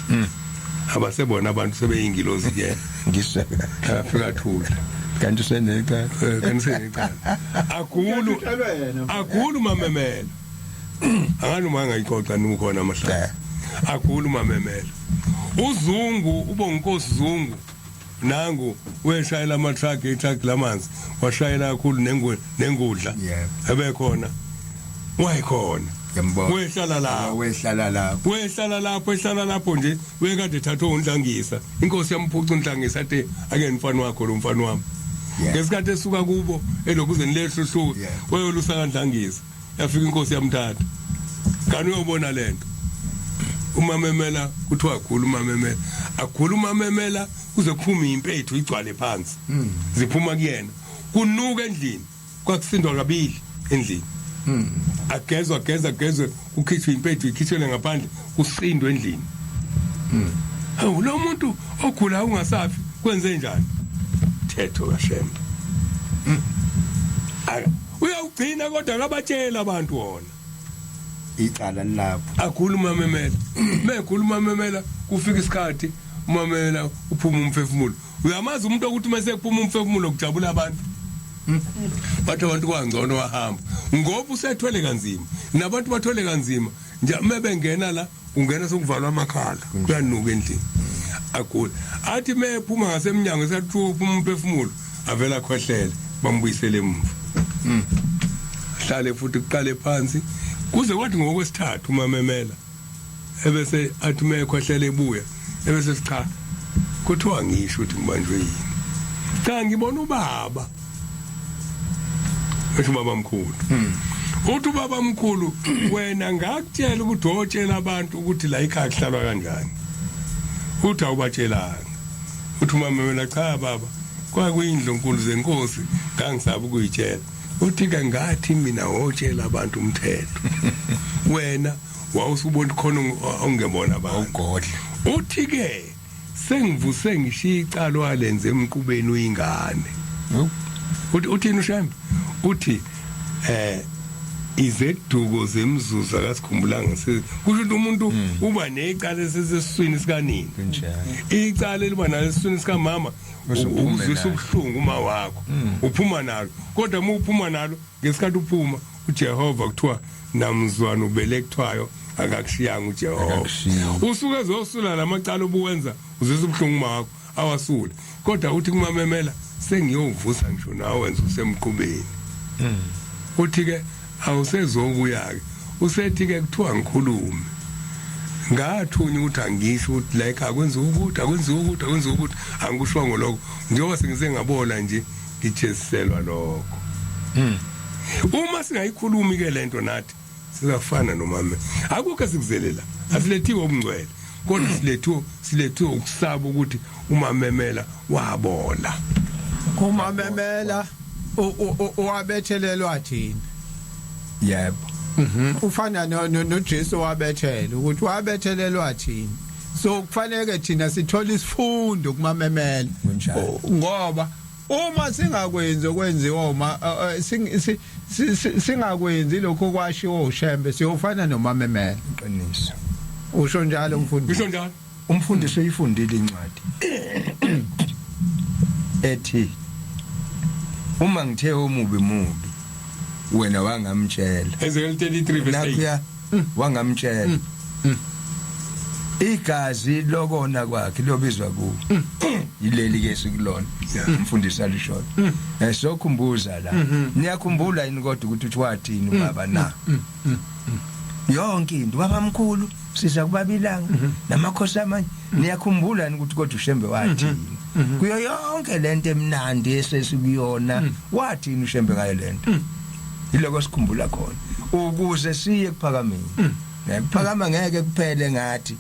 abasebona abantu, sebeyingilozi ke. Ngisho. Afika thula. Kanti usenecala. Kanti senecala, agulu agulu mamemela, angani uma ngayixoxa nukhona amahlala, agulu mamemela. Uzungu ubonginkosi Zungu nangu weshayela ama truck, i-truck lamanzi, washayela kakhulu nengudla. Ebekhona, wayekhona. Ngiyambona. Wehlala lapho. Wehlala lapho. Wehlala lapho, ehlala lapho nje, wekade ethathwe uNhlangisa. Inkosi yamphuca uNhlangisa, athi ake mfana wakho lo, mfana wami. Ngesikhathi esuka kubo elokuzeni lehluhluka, wayolusa kaNhlangisa, yafika inkosi yamthatha, kanti uyobona lento. Umamemela kuthiwa agula umamemela, agula umamemela kuze kuphume impethu igcwale phansi, ziphuma kuyena, kunuka endlini. Kwakusindwa kabili endlini, agezwa, ageza, agezwe, kukhishwe impethu, ikhishele ngaphandle, kusindwe endlini. Hawu, lo muntu ogula ungasafi, kwenze njani? Thetho kaShembe. Aka uyawugcina, kodwa akabatshela abantu wona. Icala lapho. Agula umamemela, megula umamemela, kufika isikhathi umamemela uphuma umphefumulo. Uyamazi umuntu okuthi mase kuphuma umphefumulo kujabula abantu, bathi abantu kwangcono wahamba ngoba usethwele kanzima, nabantu bathwele kanzima nje. Mebengena la, ungena sokuvalwa amakhala, kuyanuka endlini. Agula, athi mephuma ngasemnyango, esathi uphuma umphefumulo, avela akhwehlele, bambuyisele emuva, hlale futhi, kuqale phansi, kuze kwathi ngokwesithathu umamemela ebese athi mekhwehlela ebuya, ebese cha, kuthiwa ngisho ukuthi ngibanjwe yini? Cha, ngibona ubaba, esho ubaba mkhulu. Uthi ubaba mkhulu, "Wena ngakutshela ukuthi otshela abantu ukuthi la ekhaya kuhlalwa kanjani, uthi awubatshelanga." Uthi umamela, cha baba, kwakuyindlunkulu zenkosi, ngangisaba ukuyitshela. Uthi ke ngathi mina wotshela abantu umthetho, wena wawusubona khona ongebona abantu. Awugodle. Uthi ke sengivuse ngishiya icala walenze emqubeni uyingane. Uthi uthini uShembe? Uthi izeduko zemzuzu akasikhumbulanga, kusho ukuthi umuntu uba necala esesiswini sikanini. Kunjalo. Icala eliba nalo esiswini sikamama Uze uphume ukuzwisa nalo. ubuhlungu uma wakho uphuma nalo, kodwa uma uphuma nalo ngesikhathi uphuma uJehova kuthiwa namzwana ubelekthwayo akakushiyanga uJehova. Akakushiyi. Usuke ezosula lamacala obuwenza uzwisa ubuhlungu uma wakho awasule, kodwa uthi kumamemela sengiyovusa ngisho nawe wenza usemqubeni. Uthi ke awusezobuya ke, usethi ke kuthiwa ngikhulume ngathunya ukuthi angisho ukuthi la ekhaya kwenziwa ukuthi akwenziwa ukuthi akwenziwa ukuthi, angikushongo lokho njengoba sengize ngabona nje ngijeziselwa lokho. Uma singayikhulumi ke lento nathi sizafana nomama. Akukho esikuzelela, asilethiwe ubungcwele, kodwa silethiwe ukusaba ukuthi umamemela wabola. Umamemela owabethelelwa thina. Yebo. Ufana noJesu wabethela, ukuthi wabethelelwa thina, so kufanele thina sithole isifundo kumamemela. Kunjalo. Ngoba uma singakwenzi okwenziwa uma singakwenzi lokho kwashiwo uShembe, siyofana nomamemela. Iqiniso. Usho njalo mfundisi? Ngisho njalo. Umfundisi uyifundile incwadi ethi uma ngithe omubi mubi, wena wangamtshela. Ezekiel 33 verse 8. Nakhuya wangamtshela, igazi lokona kwakhe liyobizwa kuwo. Yileli ke sikulona umfundisi alishoyo, sokhumbuza la, niyakhumbula yini kodwa ukuthi uthi wathini ubaba na? Yonke into baba mkhulu siza kubabilanga namakhosi amanye, niyakhumbula yini ukuthi kodwa uShembe wathini kuyo yonke lento emnandi esesikuyona? Wathini uShembe ngayo lento? Yiloko sikhumbula khona ukuze siye kuphakameni. Ukuphakama ngeke kuphele ngathi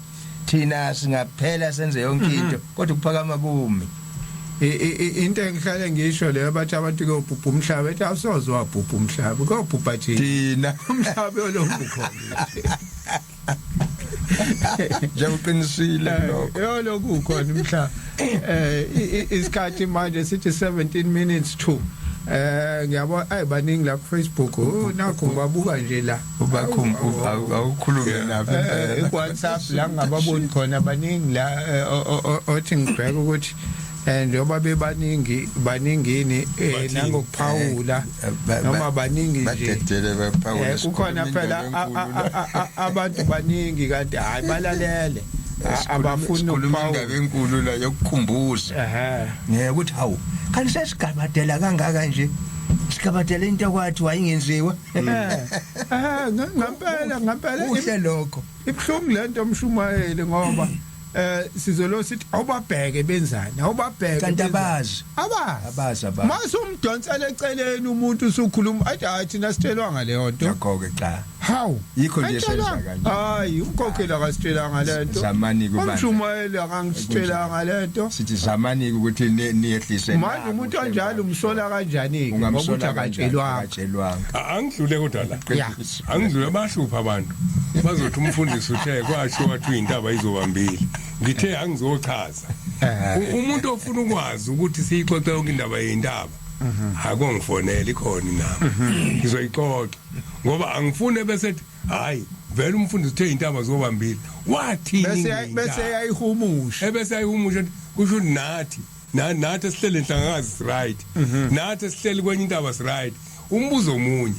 thina singaphela senze yonke into, kodwa ukuphakama kumi. Into engihlale ngisho leyo, bathi abantu kuyobhubha umhlaba, ethi awusoze wabhubha umhlaba, kuyobhubha thina. Thina. Umhlaba yolokhu khona. Njengoqinisile lokho. Yolokhu ukhona umhlaba. Isikhathi manje sithi 17 minutes to, ngiyabona ay baningi la ku Facebook. Oh, nakho ngibabuka nje la. Ubakhum awukhulume nabo. WhatsApp la ngababoni khona baningi la, othi ngibheka ukuthi njengoba bebaningi baningini Bathini? Nangokuphawula noma baningi nje. Badedele baphawula. Kukhona phela abantu baningi kanti hayi balalele, abafuni indaba ukuphawula. Enkulu la yokukhumbuza ngeke ukuthi hawu, kanti sesigabadela kangaka nje, sigabadela into kwathi wayingenziwa. Ngempela ngempela. Kuhle lokho. Ibhlungu lento umshumayeli, ngoba sizolo sithi awubabheke benzani, awubabheke. Kanti Benzani. abazi. Abazi. Abazi, abazi. Mase umdonsela eceleni umuntu usukhuluma, athi hayi, thina sitshelwanga leyo nto. Ngakho ke cha. Hawu. Yikho nje senza Ayitshelwanga. kanje. Hayi, umkhokheli akasitshelanga lento. Zamani kubandla. Umshumayeli akangitshelanga lento. Sithi zamani ukuthi niyehlise. Manje umuntu onjalo umsola kanjani ke, ngoba uthi akatshelwanga? Akatshelwanga. Angidlule kodwa la. Ya. Angidlule, bahlupha abantu, bazothi umfundisi uthe kwasho wathi intaba izobambili. Ngithe angizochaza. Umuntu ofuna ukwazi ukuthi siyixoxe yonke indaba yentaba, akongifonela, ikhona inamba, ngizoyixoxa, ngoba angifune bese ethi hayi vele umfundisi uthe intaba zobambili, wathini Bese ngentaba? Bese yayihumusha. Ebese ayihumusha ukuthi kusho ukuthi nathi nathi esihlele enhlangakazi right, nathi esihleli kwenye intaba right. Umbuzo omunye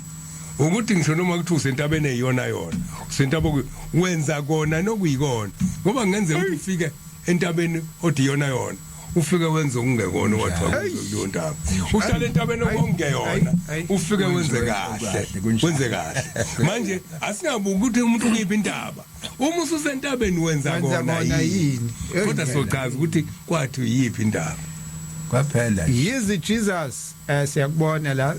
ukuthi ngisho noma kuthi usentabeni eyiyona yona, usentaba wenza kona nokuyikona, ngoba kungenzeka ukuthi ufike entabeni othi iyona yona, ufike wenze okungekona okwathiwa kuleyo ntaba. Uhlale entabeni okungeyona, ufike wenze kahle, wenze kahle. Manje asingabuki ukuthi umuntu ukuyiphi intaba. Uma ususentabeni wenza Wenza kona kona yini? Yini? Kodwa sochaza ukuthi kwathi uyiphi indaba. Kwaphela. Yizi Jesus, siyakubona la,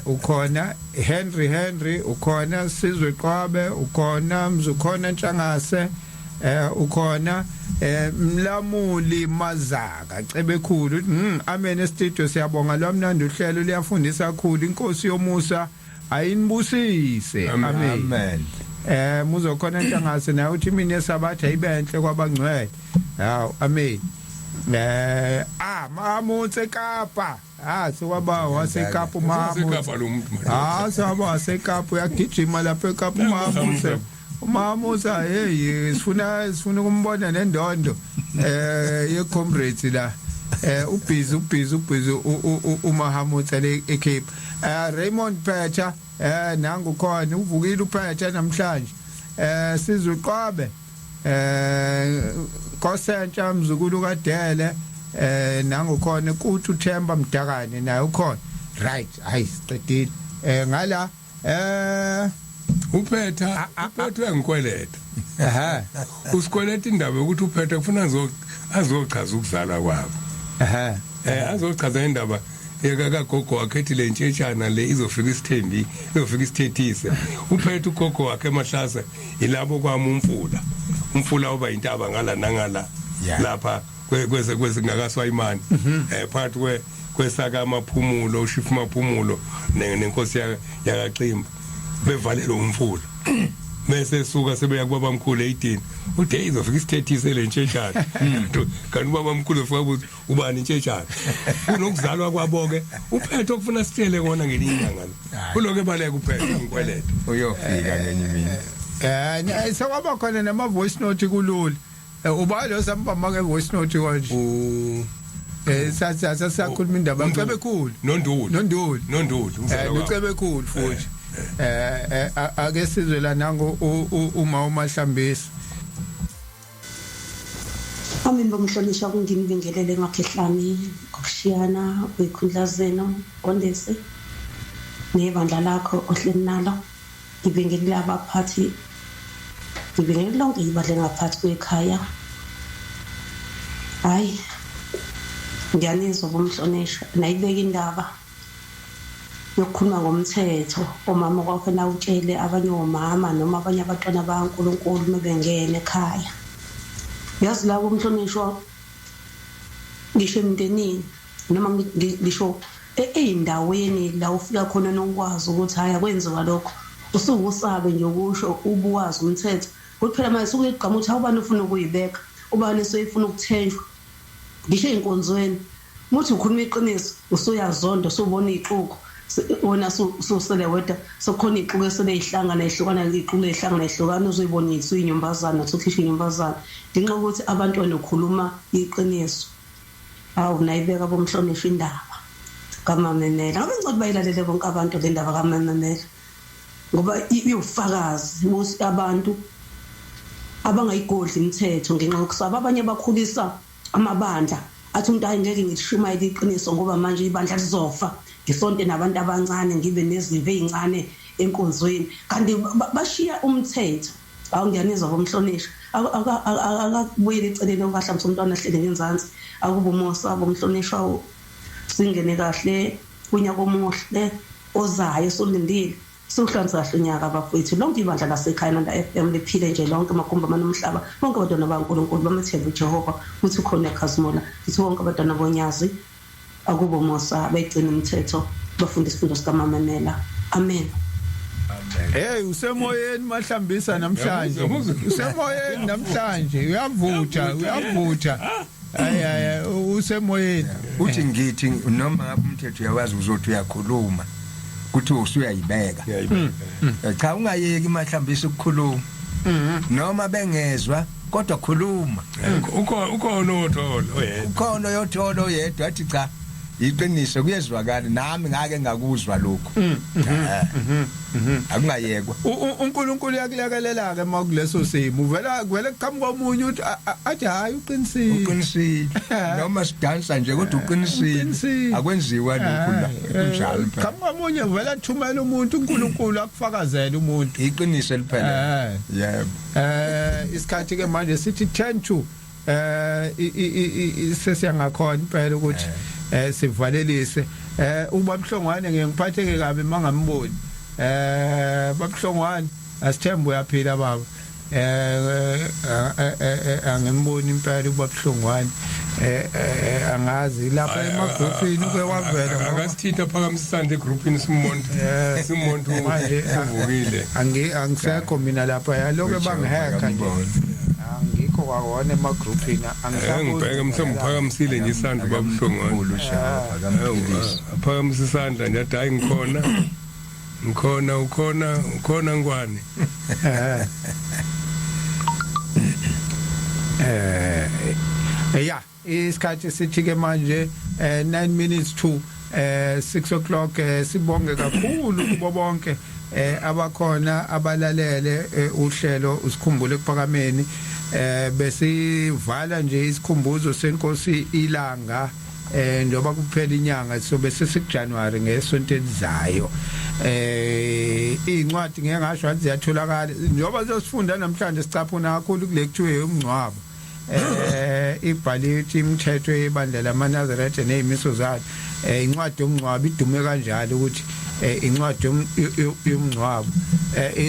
ukhona Henry, Henry ukhona, Sizwe Qwabe ukhona, Mzukhona Ntshangase. Ukhona Mlamuli Mazaka Cebekhulu, amen studio, siyabonga lwamnandi uhlelo, liyafundisa kakhulu. Inkosi yomusa ayinibusise, amen. Amen. Muzokhona Ntshangase naye uthi imini yesabatha ibenhle kwabangcwele. Hawu, amen. Mamutse eKapa. Sewaba waseKapa uMamutse. Usekapa lo muntu manje. Sewaba waseKapa, uyagijima lapha eKapa uMamutse. UMamutse, hey, sifuna ukumbona nendondo ye comrades la. Ubhizi ubhizi ubhizi uMahamutse le eCape. Raymond Phetha, nangu khona uvukile uPhetha namhlanje. Sizuqwabe Kosentsha mzukulu kaDele, nangu khona kuthi uThemba Mdakane naye ukhona. Right, hayi, siqedile ngala. Uphetha uyangikweleta. Ehe. Usikweleta indaba yokuthi uphetha kufuna azochaza ukuzalwa kwabo. Azochaza indaba yeka kagogo wakhe, ethi le ntshetshana le izofika isithembi, izofika isithethise. Uphethe ugogo wakhe emahlasa ilabo kwami umfula oba intaba ngala nangala lapha kweze ngakaswayimani, phakathi kwesaka amaphumulo, ushifu maphumulo nenkosi yakaXimba, bevalelwe umfula, bese suka sebeya kubaba mkhulu eyidini, uthe izofika isithethise le ntshetshana, kanti ubaba mkhulu ufika ukuthi ubani intsheshana kunokuzalwa kwabo ke. Uphethe okufuna sitshele kona ngelinye inyanga lo, kuloke baleka uphethe ngikweleta. Uyofika ngenye imini. Sekwaba khona nama voice note kulula. Uba lo sambamba nge voice note konje. Sathi sakhuluma indaba uCebekhulu. Nonduli. Nonduli. Nonduli umzala wabo. Nocebekhulu futhi. Ake sizwe la nangu uma uMahlambisa. Amen bomhlonishwa, kunginibingelele makhehlane ngokushiyana kwekhundla zenu, Qondesi nebandla lakho ohleli nalo. Ngibingelele abaphathi, ngibingelele lonke ibandla engaphathi kwekhaya. Hayi, ngiyanizwa bomhlonishwa, nayibeka indaba yokukhuluma ngomthetho. Omama kwakho nawutshele abanye omama noma abanye abantwana bakaNkulunkulu mebengena ekhaya, yazi labo umhlonishwa, ngisho emndenini noma ngisho ey'ndaweni la ufika khona nokwazi ukuthi hhayi, akwenziwa lokho, usuke usabe nje ukusho ubuwazi umthetho, kuthi phela manje suke igqama ukuthi awubani ufuna ukuyibeka, ubani eseyifuna ukuthenjwa. Ngisho ey'nkonzweni muthi ukhuluma iqiniso usuyazonda, usubona iy'xuku, wena ususele wedwa, sekukhona iy'xuku esebey'hlangana y'hlukana, iy'xuku ey'hlangana y'hlukana, uzoyibona usuyinyumbazana, usukhishwa inyumbazana ngenxa yokuthi abantu wena ukhuluma iqiniso. Hawu, nayibeka bomhlonishwa indaba kaMamemela. Ngabe ngicela bayilalele bonke abantu le ndaba kaMamemela, ngoba iwufakazi ukuthi abantu abangayigodli imithetho ngenxa yokusaba. Abanye bakhulisa amabandla, athi umuntu, "Hayi, ngeke ngilishumayele iqiniso ngoba manje ibandla lizofa, ngisonte nabantu abancane, ngibe nezimvu ey'ncane enkonzweni," kanti bashiya umthetho. Awu, ngiyanizwa bomhlonishwa, akabuyele eceleni okahle umntwana ahlele ngenzansi. Akube umusa bomhlonishwa, singene kahle kunyaka omuhle ozayo solindile, siwuhlanze kahle unyaka bafowethu. Lonke ibandla lasekhaya Nanda FM liphile nje lonke, magumbi amanomhlaba, bonke abantwana baNkulunkulu bamethembe uJehova ukuthi ukhona, uyakhazimula. Ngithi bonke abantwana bonyazi akube umusa, begcina imithetho, bafunde isifundo sikaMamemela. Amen. Hey, usemoyeni Mahlambisa namhlanje. Uyamuzwa? Usemoyeni namhlanje, uyavutha, uyavutha. Hayi hayi, usemoyeni. Uthi ngithi noma ngabe umthetho uyawazi, uzothi uyakhuluma kuthi usuyayibeka. Ngiyayibeka. Cha, ungayeki Mahlambisa ukukhuluma noma bengezwa, kodwa khuluma. Ukhona othola oyedwa. Ukhona oyothola oyedwa athi cha, iqiniso kuyezwakala, nami ngake ngakuzwa lokho. Akungayekwa. UNkulunkulu uyakulekelela ke makuleso simo, uvela kuvele kuqhamuka omunye uthi athi hayi, uqinisile. Uqinisile, noma sidansa nje kodwa uqinisile. Uqinisile. Akwenziwa lokhu la, kunjalo phela. Qhamuka omunye, vele athumela umuntu uNkulunkulu, akufakazele umuntu. Iqiniso eliphelele. Yebo. Isikhathi ke manje sithi 10 to sesiyangakhona impela ukuthi sivalelise. Ubamhlongwane ngeke ngiphatheke kabi mangamboni. Babhlongwane, asithembe uyaphila baba. Angimboni impela ubabuhlungwane, angazi lapha emagroupini uke wavela ngoba Akasithinta, phakamisa isandla egroupini simonto. Simonto. Manje, uvukile. Angisekho mina lapha, yaloke bangihacka nje, angikho kwawona emagroupini. Ngibheke mhlawumbe uphakamisile nje isandla babuhlungwane. Akamphilisi. Aphakamisa isandla nje athi, "Hayi, ngikhona, ngikhona." Ukhona, ukhona ngwane. Ya, isikhathi sithi ke manje 9 minutes to 6 o'clock. Sibonge kakhulu kubo bonke abakhona abalalele uhlelo usikhumbule ekuphakameni. Besivala nje isikhumbuzo senkosi ilanga njoba kuphela inyanga, so bese sikuJanuary ngesonto elizayo. Incwadi ngeke ngasho athi ziyatholakala njoba siyosifunda namhlanje, sicaphuna kakhulu kule kuthiwe umngcwabo, ibhaliwe ithi imithetho yebandla lamaNazaretha nezimiso zayo. Incwadi yomngcwabo idume kanjalo ukuthi incwadi yomngcwabo.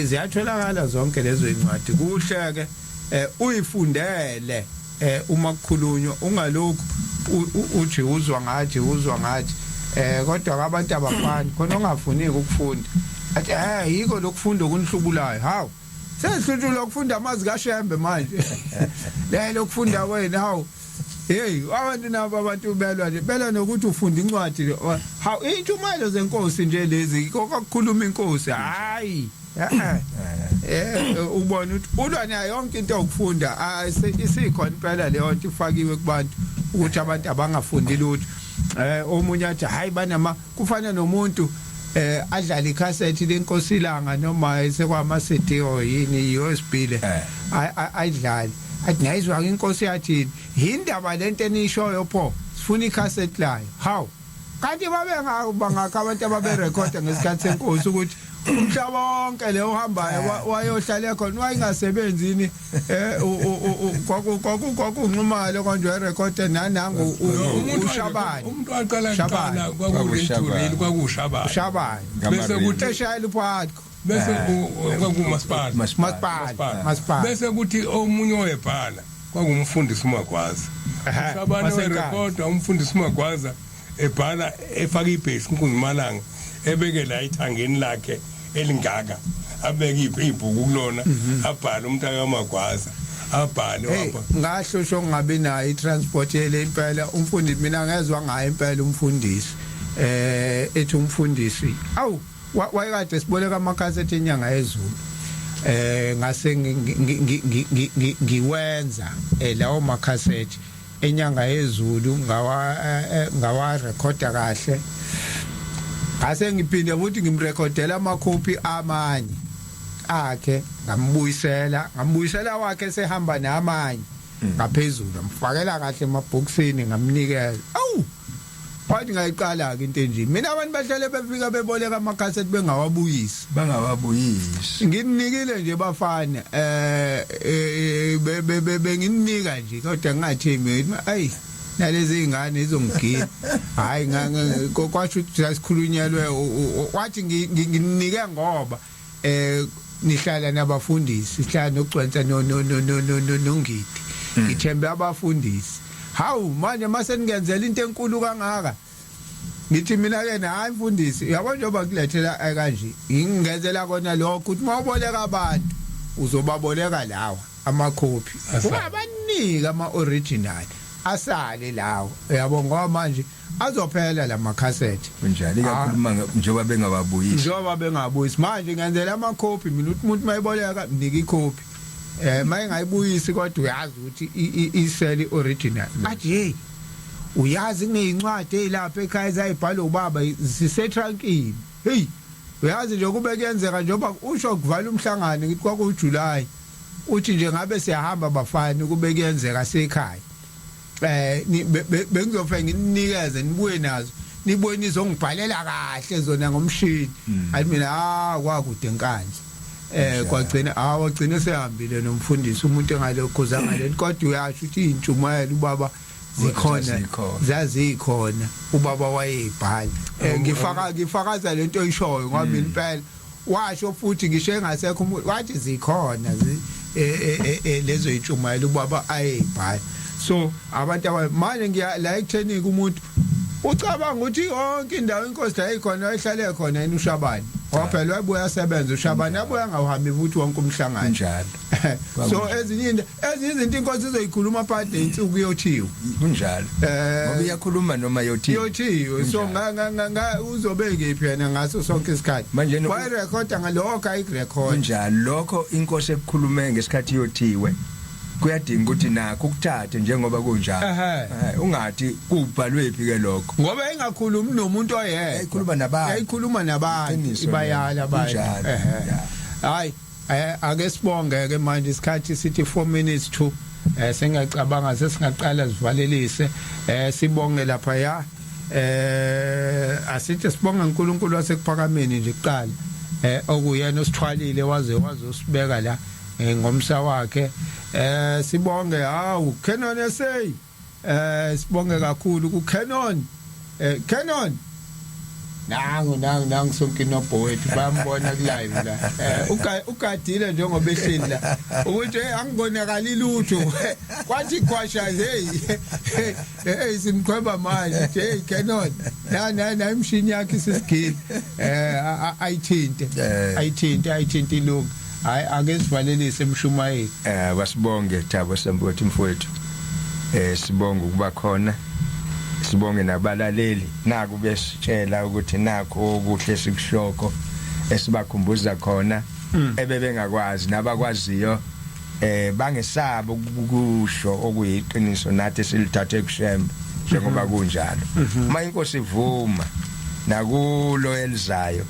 Ziyatholakala zonke lezo incwadi. Kuhle ke uyifundele uma kukhulunywa, ungalokhu uthi uzwa ngathi, uzwa ngathi, kodwa abantu abafani khona ongafuni ukufunda, athi yiko lokufunda okunihlubulayo. Hawu, sesihlutshulwa ukufunda amazi kaShembe manje lelo kufunda wena. Hawu, hey, abantu nabo, abantu belwa nje, belwa nokuthi ufunda incwadi le. Hawu, intshumayelo zenkosi nje lezi, kokukhuluma inkosi, hayi, ubona ukuthi ulwa nayo yonke into okufunda. Isikhona impela leyo nto ifakiwe kubantu ukuthi abantu abangafundi lutho. Omunye athi hayi, banama kufana nomuntu adlala ikhasethi lenkosi ilanga noma sekwama CD o yini USB le, ayidlali, athi ngayizwa inkosi yathini, indaba lento enishoyo pho, sifuna ikhasethi layo. Hawu, kanti babe bangakho abantu ababerekhoda ngesikhathi senkosi ukuthi umhlaba wonke le uhambayo wayohlala khona wayingasebenzini, kwaku kwakunxumalo konje record nanangu uShabani. Umuntu waqala Shabani. kuqala kwaku-reel kwakuShabani. uShabani. Bese kuthi eshayela uphatho. Bese kwakumasipala. Masipala, masipala. Bese kuthi omunye oyebhala kwakungumfundisi uMagwaza. Ushabani waseNkandla. werekhoda, umfundisi uMagwaza ebhala, efaka ibhesi inkunzimalanga, ebeke la ithangeni lakhe elingaka, abeke ibhuku kulona, abhale umuntu akaMagwaza, abhale Hey, wapha. Ngahlushwa ngingabi nayo i-transport yele impela umfundisi. Mina ngezwe ngayo impela umfundisi ethi umfundisi, awu, wayekade siboleka amakhasethi enyanga yezulu, ngase ngiwenza lawo makhasethi enyanga yezulu, ngawa recorda kahle, ngase ngiphinde futhi ngimrekhodela amakhophi amanye akhe, ngambuyisela, ngambuyisela wakhe sehamba namanye ngaphezulu, ngamfakela kahle emabhokisini, ngamnikeza. Awu, wathi ngayiqala ke into enje mina, abantu bahlale befika beboleka amakhasethi bengawabuyisi. Bangawabuyisi. Ngininikile nje bafana, benginika nje kodwa ngingathembi, ayi, nalezi ingane izongigila. Hayi, kwasho ukuthi sasikhulunyelwe, wathi nginike ngoba nihlala nabafundisi, sihlala nokugcwensa no no no no no no nongidi, ngithembe abafundisi. Hawu, manje mase ningenzela into enkulu kangaka, ngithi mina ke, hayi mfundisi, uyabona njengoba kulethela kanje, ngingenzela kona lokho ukuthi mawuboleka abantu uzobaboleka lawa amakhophi, Asale. ungabanika ama original, asale lawo, uyabo, ngoba manje azophela lamakhasethi. Kunjalo, ikakhulu uma njengoba bengawabuyisi. Njengoba bengabuyisi manje, ngenzela amakhophi mina ukuthi umuntu mayiboleka mnika ikhophi, mayengayibuyisi kodwa uyazi ukuthi isele original. Athi, hey, uyazi kunezincwadi ezilapha ekhaya ezayibhalwa ubaba, zisetrankini. Hey, uyazi nje kube kuyenzeka njengoba usho kuvala umhlangano, ngithi kwakuJuly, uthi nje ngabe siyahamba bafana, kube kuyenzeka sekhaya, bengizofika ngininikeze, nibuye nazo, nibuye nizongibhalela kahle zona ngomshini. Athi mina, ah, kwakude enkandla, kwagcina, awagcina sehambile nomfundisi umuntu engalokho zangaleni, kodwa uyasho ukuthi intshumayelo ubaba zikhona. Zazikhona. Zazikhona, ubaba wayeyibhala. Ngifaka ngifakaza lento oyishoyo ngoba impela washo futhi ngisho engasekho umuntu wathi zikhona. lezo intshumayelo ubaba ayibhala. So abantu manje ngiya la ekutheni umuntu ucabanga ukuthi yonke indawo inkosi la ikhona wayehlale khona yena uShabani, waphela wabuya asebenza uShabani, abuya angawuhambi futhi wonke umhlangano. Kunjalo. So ezinye izinto inkosi izoyikhuluma phakathi nensuku yothiwe. Kunjalo. Ngoba iyakhuluma noma yothiwe. Yothiwe. So nga uzobe kephi yena ngaso sonke isikhathi? Manje wayirekhoda ngalokho, ayikurekhoda. Kunjalo. Lokho inkosi ekukhulume ngesikhathi yothiwe kuyadinga ukuthi nakho ukuthathe njengoba kunjalo. Ungathi kubhalwe phi ke lokho, ngoba engakhulumi nomuntu oyedwa, yayikhuluma nabantu, yayikhuluma nabantu, ibayala abantu. Hayi, ake sibonge ke manje, isikhathi sithi 4 minutes to, sengiyacabanga sesingaqala sivalelise. Sibonge lapha ya, asithi sibonge uNkulunkulu wasekuphakameni nje kuqala, okuyena osithwalile waze wazosibeka la ngomsa wakhe. Sibonge hawu Canon SA, sibonge kakhulu ku Canon. Canon nangu nangu nangu, sonke inobho wethu bayambona ku live la. Ugadile njengoba ehleli la ukuthi hey, angibonakali lutho, kwathi khwasha, hey hey, simqhweba manje. Hey Canon, na na na imshini yakhe isisigili, ayithinte ayithinte ayithinte ilungu. Hayi, ake sivalelise emshumayeli. Wasibonge Thabo Sembothi mfowethu, sibonge ukuba khona, sibonge nabalaleli naku besitshela ukuthi nakho okuhle sikushoko esibakhumbuza khona ebebengakwazi, nabakwaziyo bangesaba ukusho okuyiqiniso nathi silithathe kuShembe njengoba kunjalo. Uma inkosi ivuma, nakulo elizayo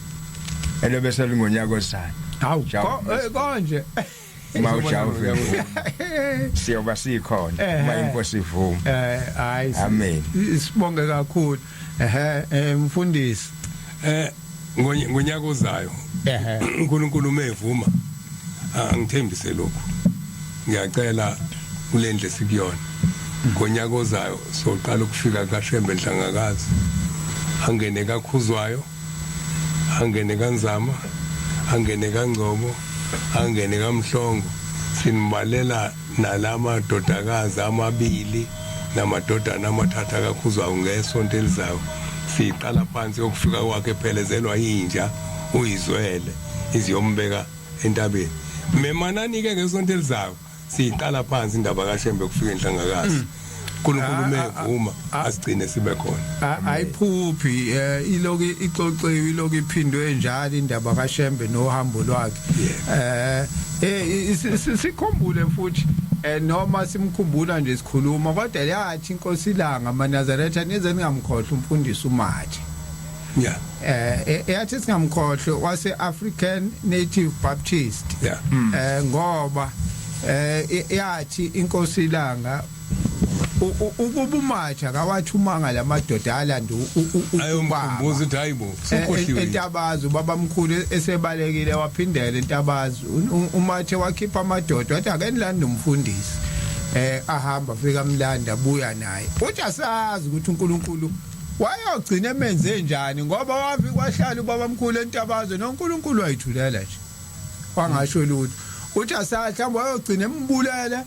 elobe selingonyaka ozayo. Hawu, konje. Uma ujawuve siyoba sikhona uma inkosi ivuma. Hayi, amen. Sibonge kakhulu. Ehe, mfundisi. Ngonyaka ozayo, uNkulunkulu umevuma, angithembise lokhu, ngiyacela kulendle sikuyona, ngonyaka ozayo soqala ukufika kaShembe Nhlangakazi, angene kaKhuzwayo, angene kaNzama, angene kaNgcobo, angene kaMhlongo. Sinimbalela nalamadodakazi amabili namadodana amathathu akaKhuzwayo. Ngesonto elizayo siqala phansi yokufika kwakhe, ephelezelwa inja uyizwele iziyombeka entabeni. Memanani ke ngesonto elizayo, siyiqala phansi indaba kaShembe kufika enhlangakazi. uNkulunkulu mevuma asigcine sibe khona. Ayiphuphi, iloku ixoxiwe, iloku iphindwe njalo indaba kaShembe nohambo lwakhe. Sikhumbule futhi, noma simkhumbula nje sikhuluma, kodwa yathi inkosi ilanga, amaNazaretha, nize ningamkhohlwa umfundisi uMathe. Yathi singamkhohlwa wase African Native Baptist. Ngoba yathi inkosi ilanga ukuba uMathe akawathumanga lamadoda alanda Ayomkhumbuza ukuthi hayibo, sukhohliwe. Entabazi ubaba mkhulu esebalekile waphindela entabazi, uMathe wakhipha amadoda wathi ake nilande umfundisi. Ahamba afika amlanda, buya naye. Uthi asazi ukuthi uNkulunkulu wayogcina emenze njani, ngoba wafika wahlala ubaba mkhulu entabazi noNkulunkulu wayithulela nje, wangasho lutho. Uthi asazi mhlawumbe wayogcina embulele,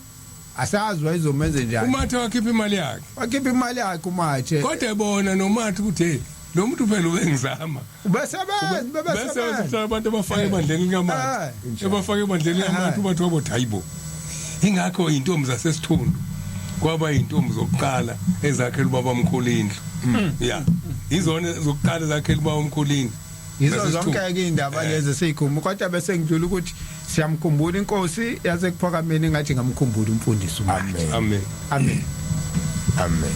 asazi wayezomenze njani. uMathe wakhipha imali yakhe. Wakhipha imali yakhe uMathe. Kodwa ebona noMathe ukuthi hey, lo muntu phela ubengizama. Ubesebenza. Bese bebesebenza. Bese abantu abafaka ebandleni likaMathe, ebafaka ebandleni likaMathe, ubathi wabothi hayibo. Ingakho intombi zasesithundu kwaba intombi zokuqala ezakhela ubaba mkhulu indlu. Ya, izona zokuqala ezakhela ubaba mkhulu indlu. Yizo Zasesithundu. zonke ke indaba lezi siyikhuluma, kodwa bese ngidlula ukuthi siyamkhumbula inkosi yasekuphakameni, ngathi ngamkhumbula umfundisi uMathe. Amen. Amen. Amen. Amen.